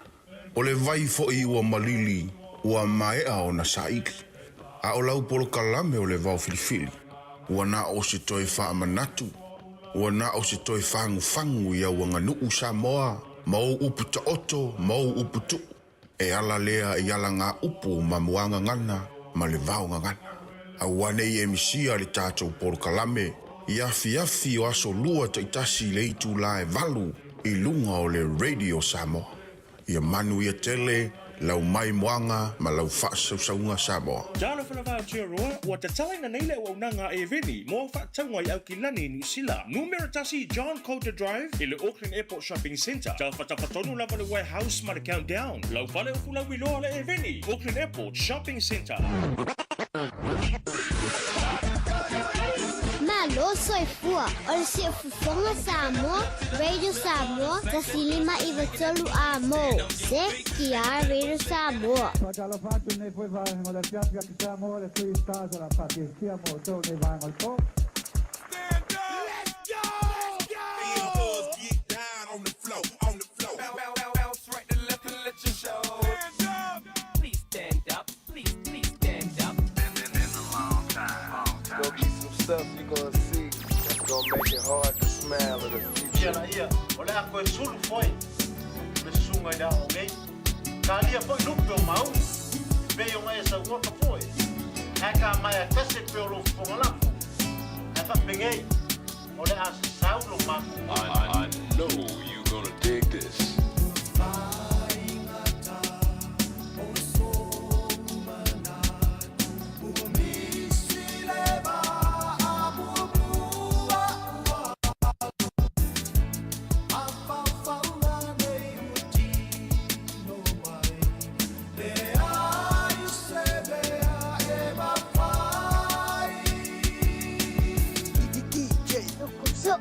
O le vai foi ua malili ua maea ona saili. A o lau polokalame o le vao filifili, ua na o se toe faamanatu, ua na o se toe fagufagu i au aganuu Samoa ma ou upu taoto ma ou upu tuu, e ala lea i alagaupu ma muagagana ma le vaogagana. Aua ne i e misia le tatou polokalame i afiafi o aso lua taitasi i le itulā e valu i luga o le Radio Samoa. Ia manuia tele lau maimoaga ma lau faasausauga Samoa. Talofa lava Aotearoa, ua tatalaina nei le auaunaga a Eveni mo au faatauga i Aukilani i Niu Sila. Numera tasi John Coulter Drive i le Auckland Airport Shopping Centre. Tafatafa tonu lava le Warehouse ma le Countdown. Lau fale upu lauiloa le Eveni, Auckland Airport Shopping Centre. Malo soifua, o le Siufofoga Samoa, Radio Samoa, 105 93 Amo. CTR Radio Samoa. Faatalofa atu lenei foi vaega o le afiafi atu Samoa le Three Stars o le a faafiafia mo outou nei vaega o le po. Gonna be some stuff you gonna see that's gonna make it hard to smile in the future. Ia laia, o le a koe sulu foe le susuga i le ao nei. Kalia foi lupe o maungi, i pei ona e saunoa ka foe. Ae ka mai a tasi pe o lou fofoga lafo. Ae faapengei, o le a sasau lo matou. I know you gonna dig this. So,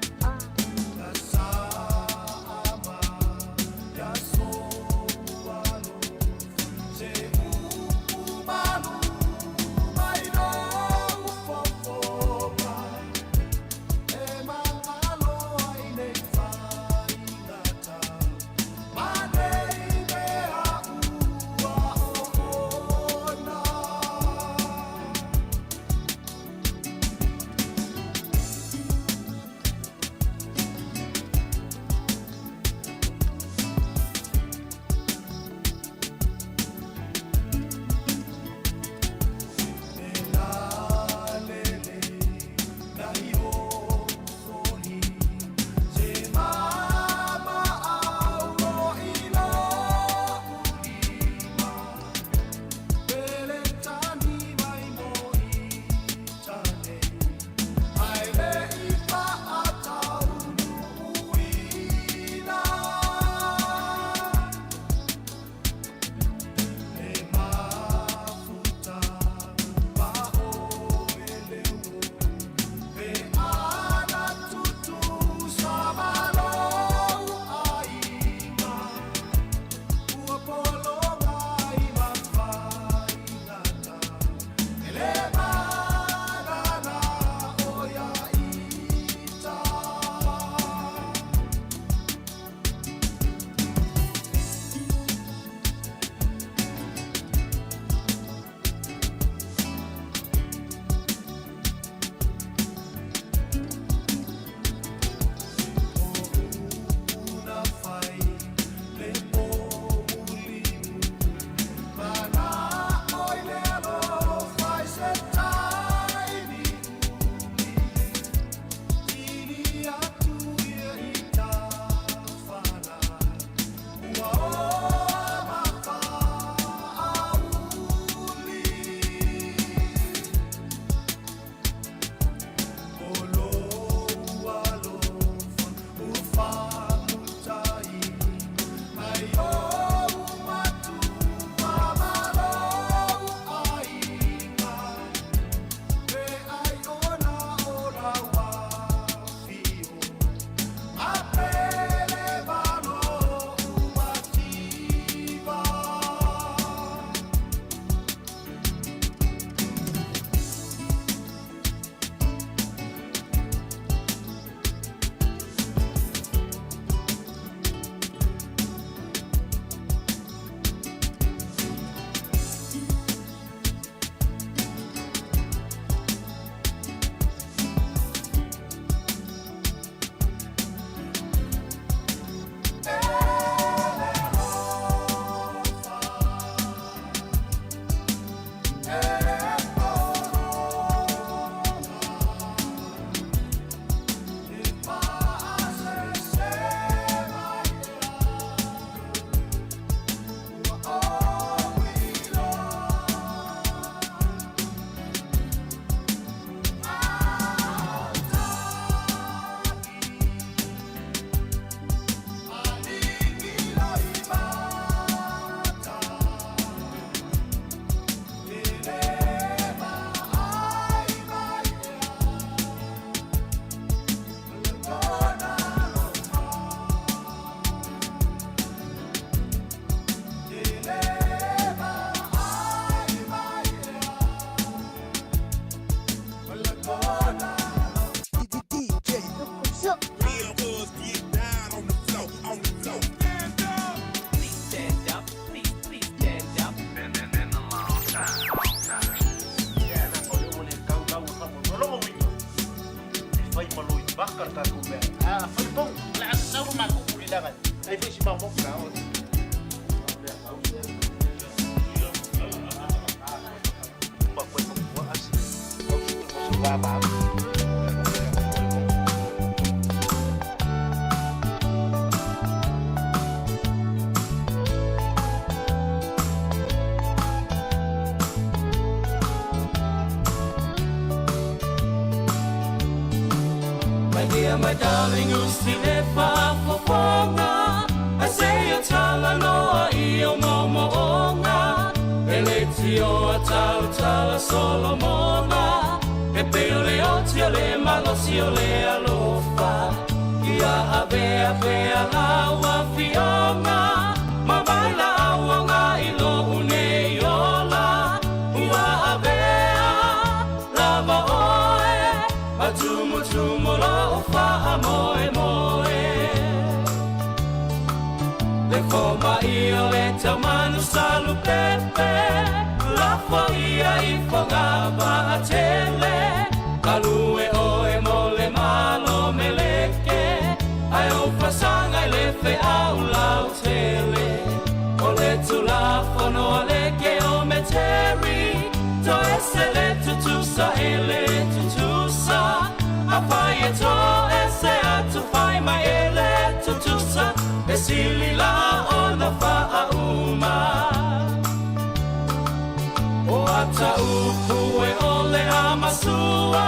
My dear, my darling, usi le faafofoga Ai se o talanoa i o moomooga E le tioa tautala Solomona E pei o le oti o le malosi o le alofa Ia avea pea lau afioga Ma vai lauga i lou nei ola Ua avea lava oe Ma tumutumu lou faamoemoe Le fomai o le taumanu salupepe Lafo ia i Fogavaatele Galue oe mo le Malo meleke Ae ou fasaga i le feau lautele O le Tulafono a le Keometeri Toese le tutusa e le tutusa Afai e toese atu fai mai e le tutusa E sili la ona faauma O ata upu e ole a masua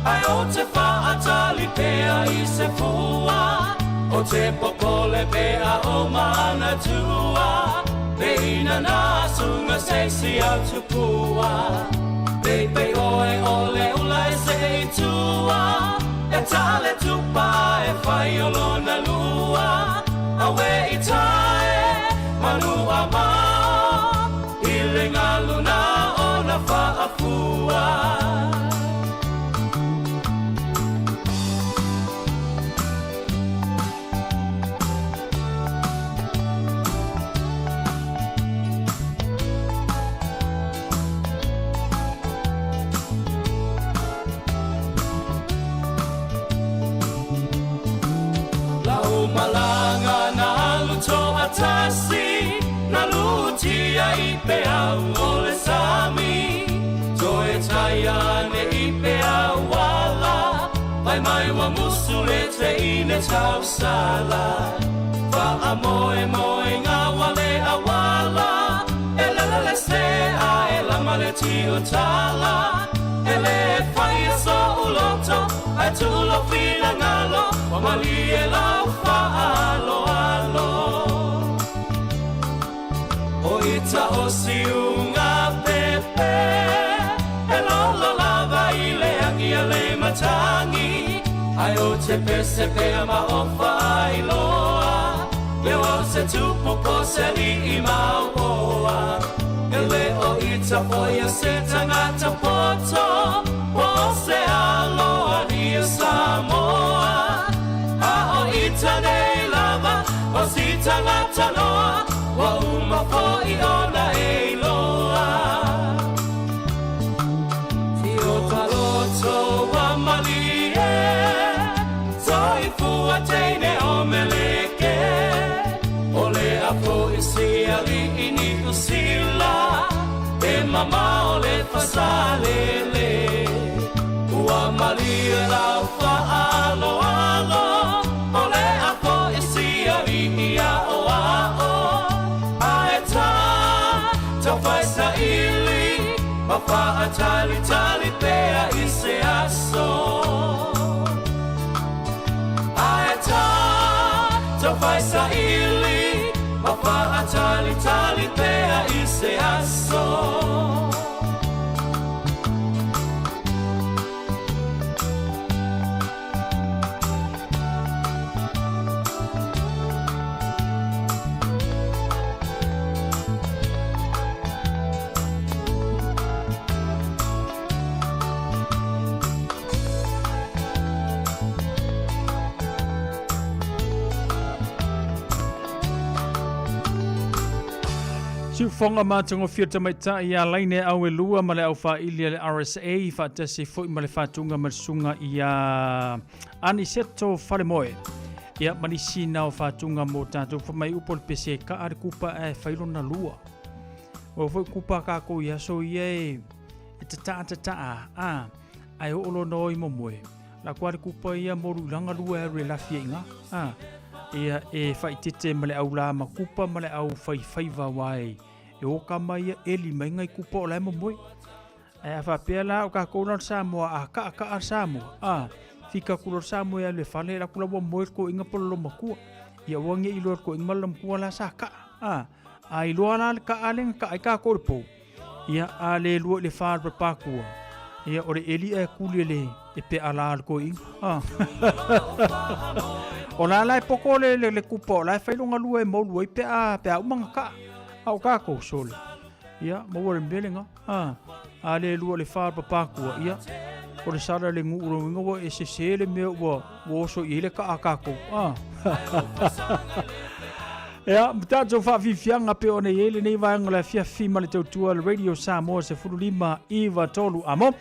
Ae ou te faatali pea i se fua O te popole pea o manatua Le inana suga se isi au tupua Peipei oe o le ula e see i tua E ta le tupa e fai o lona lua Aue i tae manu a mao I le galu na ona faafua. Lau malaga na alu toatasi Na lutia i peau o le sami Toe tai ane i peau ala Fai mai ua musu le teine tausala Faamoemoe. utala E le whaia so uloto Ai tulo whina ngalo Wa mali e lau whaalo alo O ita o siunga pepe E lolo lava i le angi a le matangi Ai o te pese pea ma o whailoa Leo au se tupu po se li i mau oa E le o ita foia se tangata poto Po se aloa ria Samoa A o ita nei lava O si tangata noa Wa uma foi ona e iloa Tio taloto wa malie Soifua teine o meleke O le apo isi ali ini usila E mama o le fasalele Ua malie lau whaalo alo O le apo isi ali ia o a o Ae tā, tau whai sa ili Ma wha tali tali pea i se aso Ae tā, tau whai sa ili Ma wha tali tali pea i se aso Siufoga matagofie tamaitai ia Laine Auelua ma le aufaili a le RSA faatasi foi ma le faatuga ma le susuga ia Aniseto Falemoe. Ia ma nisi na o faatuga mo tatou fai mai upu o le pese e kaa le kupa ae fai lona lua. Ua foi kupa a kākou i aso ia e e tataa tataa a ae oo lona o i momoe. La kua le kupa ia mo lulaga lua e alu e lafi ai iga a ia e faaitete ma le au lama kupa ma le au faifaiva aua e e oka mai ia eli mai ngai kupa o la e momoe. Ae a faapea la o kākou la o le Samoa a kaʻakaʻa le Samoa a fika atu loa le Samoa e alu e fale e alu atu la ua moe le toeaina po o le lomatua. Ia aua ne i iloa e le toeaina ma le lomatua la sa kaa a a iloa la le kaa lea na kaa ai kākou i le pou. Ia a le lua i le fa o le palapakua ia o le eli ae kuli e le e peʻala le toeaina a o la la e poko le, le, le kupa o la e fai lona lua e moulu ai pe a pe a uma na kaa a o kākou sole ia maua le mea lena a a le lua le fa o le papakua ia o le sala le nuu lona uiga ua e sese le mea ua ua oso i ai le kaa a kākou a Ia, ma tatou faafiafiaga pei ona i ai lenei vaega o le afiafi ma le tautua le Radio Samoa 15 9 3 amo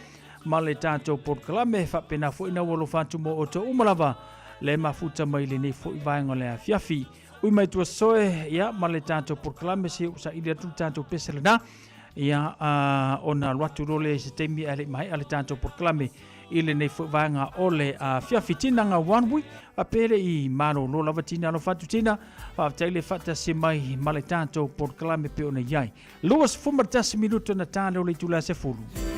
ma le tatou polokalame faapena foi na ua alofa atu mo outou uma lava le mafuta mai lenei foi vaega o le afiafi. Ui mai tua soe ia ma le tatou polokalame se ua saili atu le tatou pese lena ia ona alu atu loa lea i se taimi ae le i maea le tatou polokalame i lenei foi vaega o le afiafi. Tinaga Wanui, faapea le i malolo lava Tina alofa atu Tina, faafetai le faatasi mai ma le tatou polokalame pei ona i ai. 21 minuto na tā leo le itula 10.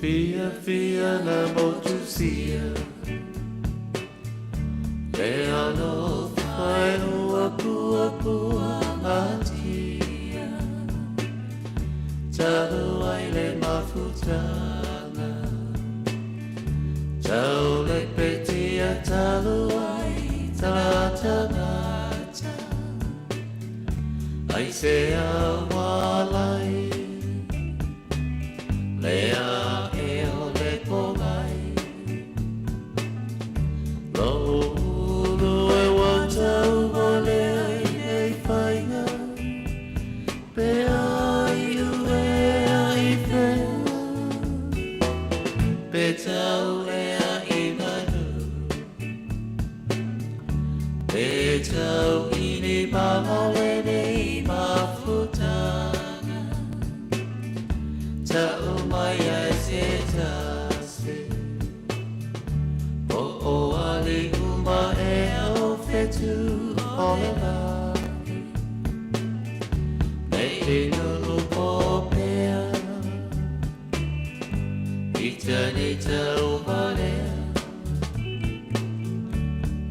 Fiafia na motusia Le alofa e ua puapua atia Talu ai le mafutanga Tau le petia talu ai talatangata Ai se awalai Le a e o le kongai Lo ulu e watau o le ai nei whainga Pe ai ue ai whea Pe tau e a i manu Pe tau i ni mahale nei mafutanga Tau mai ai se tasi O o ali uma e au whetu o le lagi Nei te nuu po pea I tani tau valea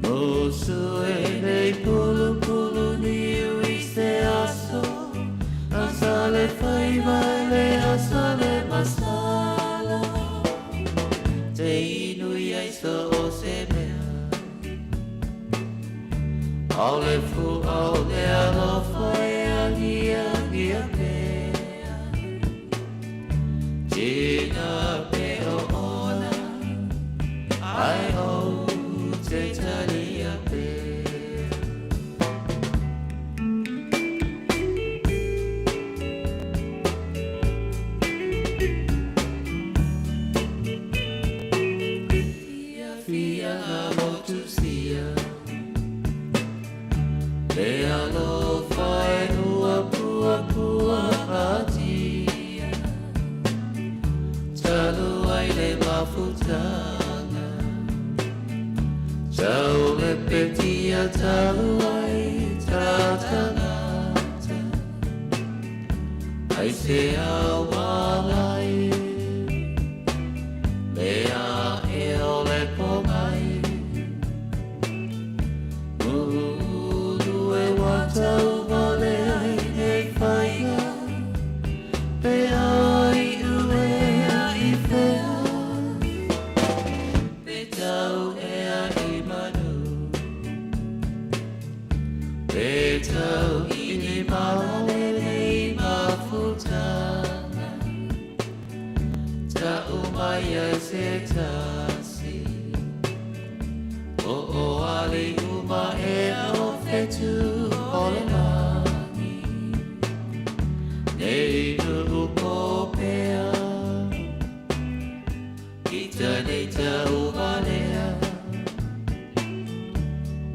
Musu e nei pulu le faiva i le aso le masalo Te inu ia i so o se mea Ao le fu au le alofa e agia agia pea Tina pe o ona Ai o te talia pea Fia fia a motu sia Le alofa e ua pua pua atia Talu ai le mafutanga Tau le petia talu ai tatangata Ai se awalai Le a e o le pongai Ulu e watau vale ai nei whainga Pe ai ue a i whea Pe tau e a i manu Pe tau i ni malele nei mafutanga Ta umai ai se tasi O o ali uma e o whetu o le lani Nei nuu ko pea Kita nei tau valea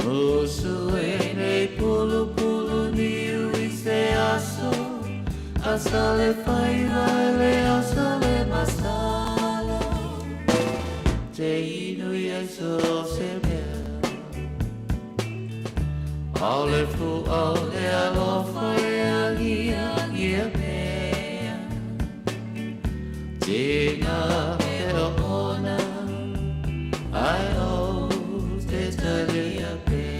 Musu e nei pulu pulu niu i se aso Asa le faiva le aso le masalo Te inu ia so se mea Ao le fu au le alofa e agia agia pea Tina pe o ona Ai o te talia pea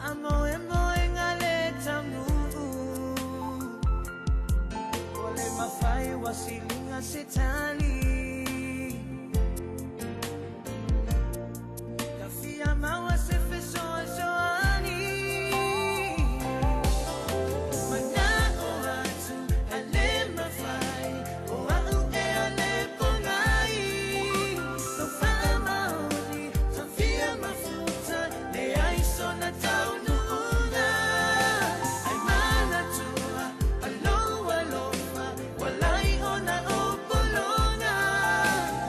Faamoemoega le taunuu Ua le mafai ua siliga se tali Ka fia maua se fesoasoani Mana'o atu a le mafai O a'u ea le pogai Lau faamaoni tafia mafuta Leai sona taunuuga Ai manatua a lou alofa Ua lai ona o pologa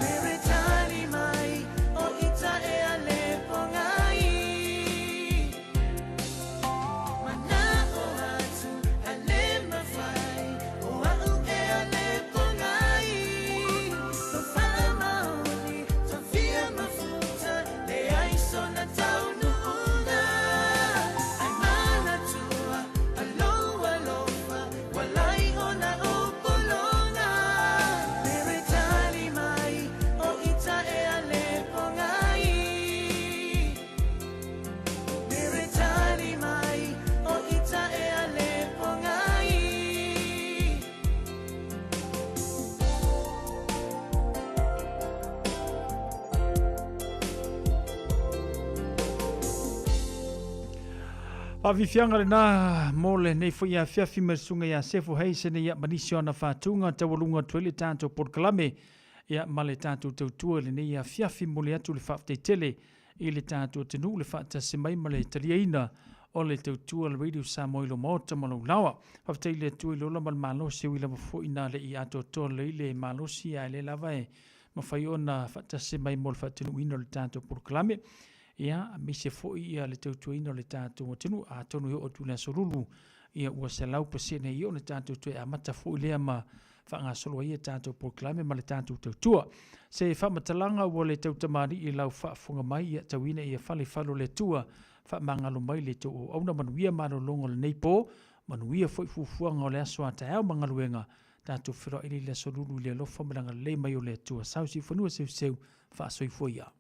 Mere tali mai o ita ea le pogai Mana'o atu a le mafai O a'u ea le pogai Lau faamaoni tafia mafuta Leai sona taunuuga Ai manatua a lou alofa Ua lai ona o pologa Mere tali mai o ita ea le pogai Mere tali mai o ita ea le pogai. Faafiafiaga lenā mo lenei foi afiafi ma le susuga ia Sefo Hayes ia ma nisi o ana faatuga taualuga atu ai le tatou polokalame ia ma le tatou tautua i lenei afiafi. Momoli atu le faafetai tele i le tatou atunuu le faatasi mai ma le taliaina o le tautua le Radio Samoa i lo maota ma lou laoa. Faafetai i le Atua i le ola ma le malosi, e ui lava foi ina le i atoatoa lelei le malosi, ae lea lava e mafai ona faatasi mai mo le faatunuuina o le tatou polokalame. Ia, aemaise foi ia le tautuaina o le tatou atunuu, atonu e oo atu i le aso Lulu, ia ua 100% ia ona tatou toe amata foi lea ma faagasolo ai ia tatou polokalame ma le tatou tautua. Se faamatalaga ua le tautamalii i lau faafofoga mai, ia tauina ia fale i fale o le Atua, faamagalo mai le tou auauna, manuia malologa o lenei po, manuia foi fuafuaga o le aso a taeao ma galuega, tatou feiloai i le aso Lulu i le alofa ma le agalelei mai o le Atua. Sau siufanua seuseu, faasoifua ia.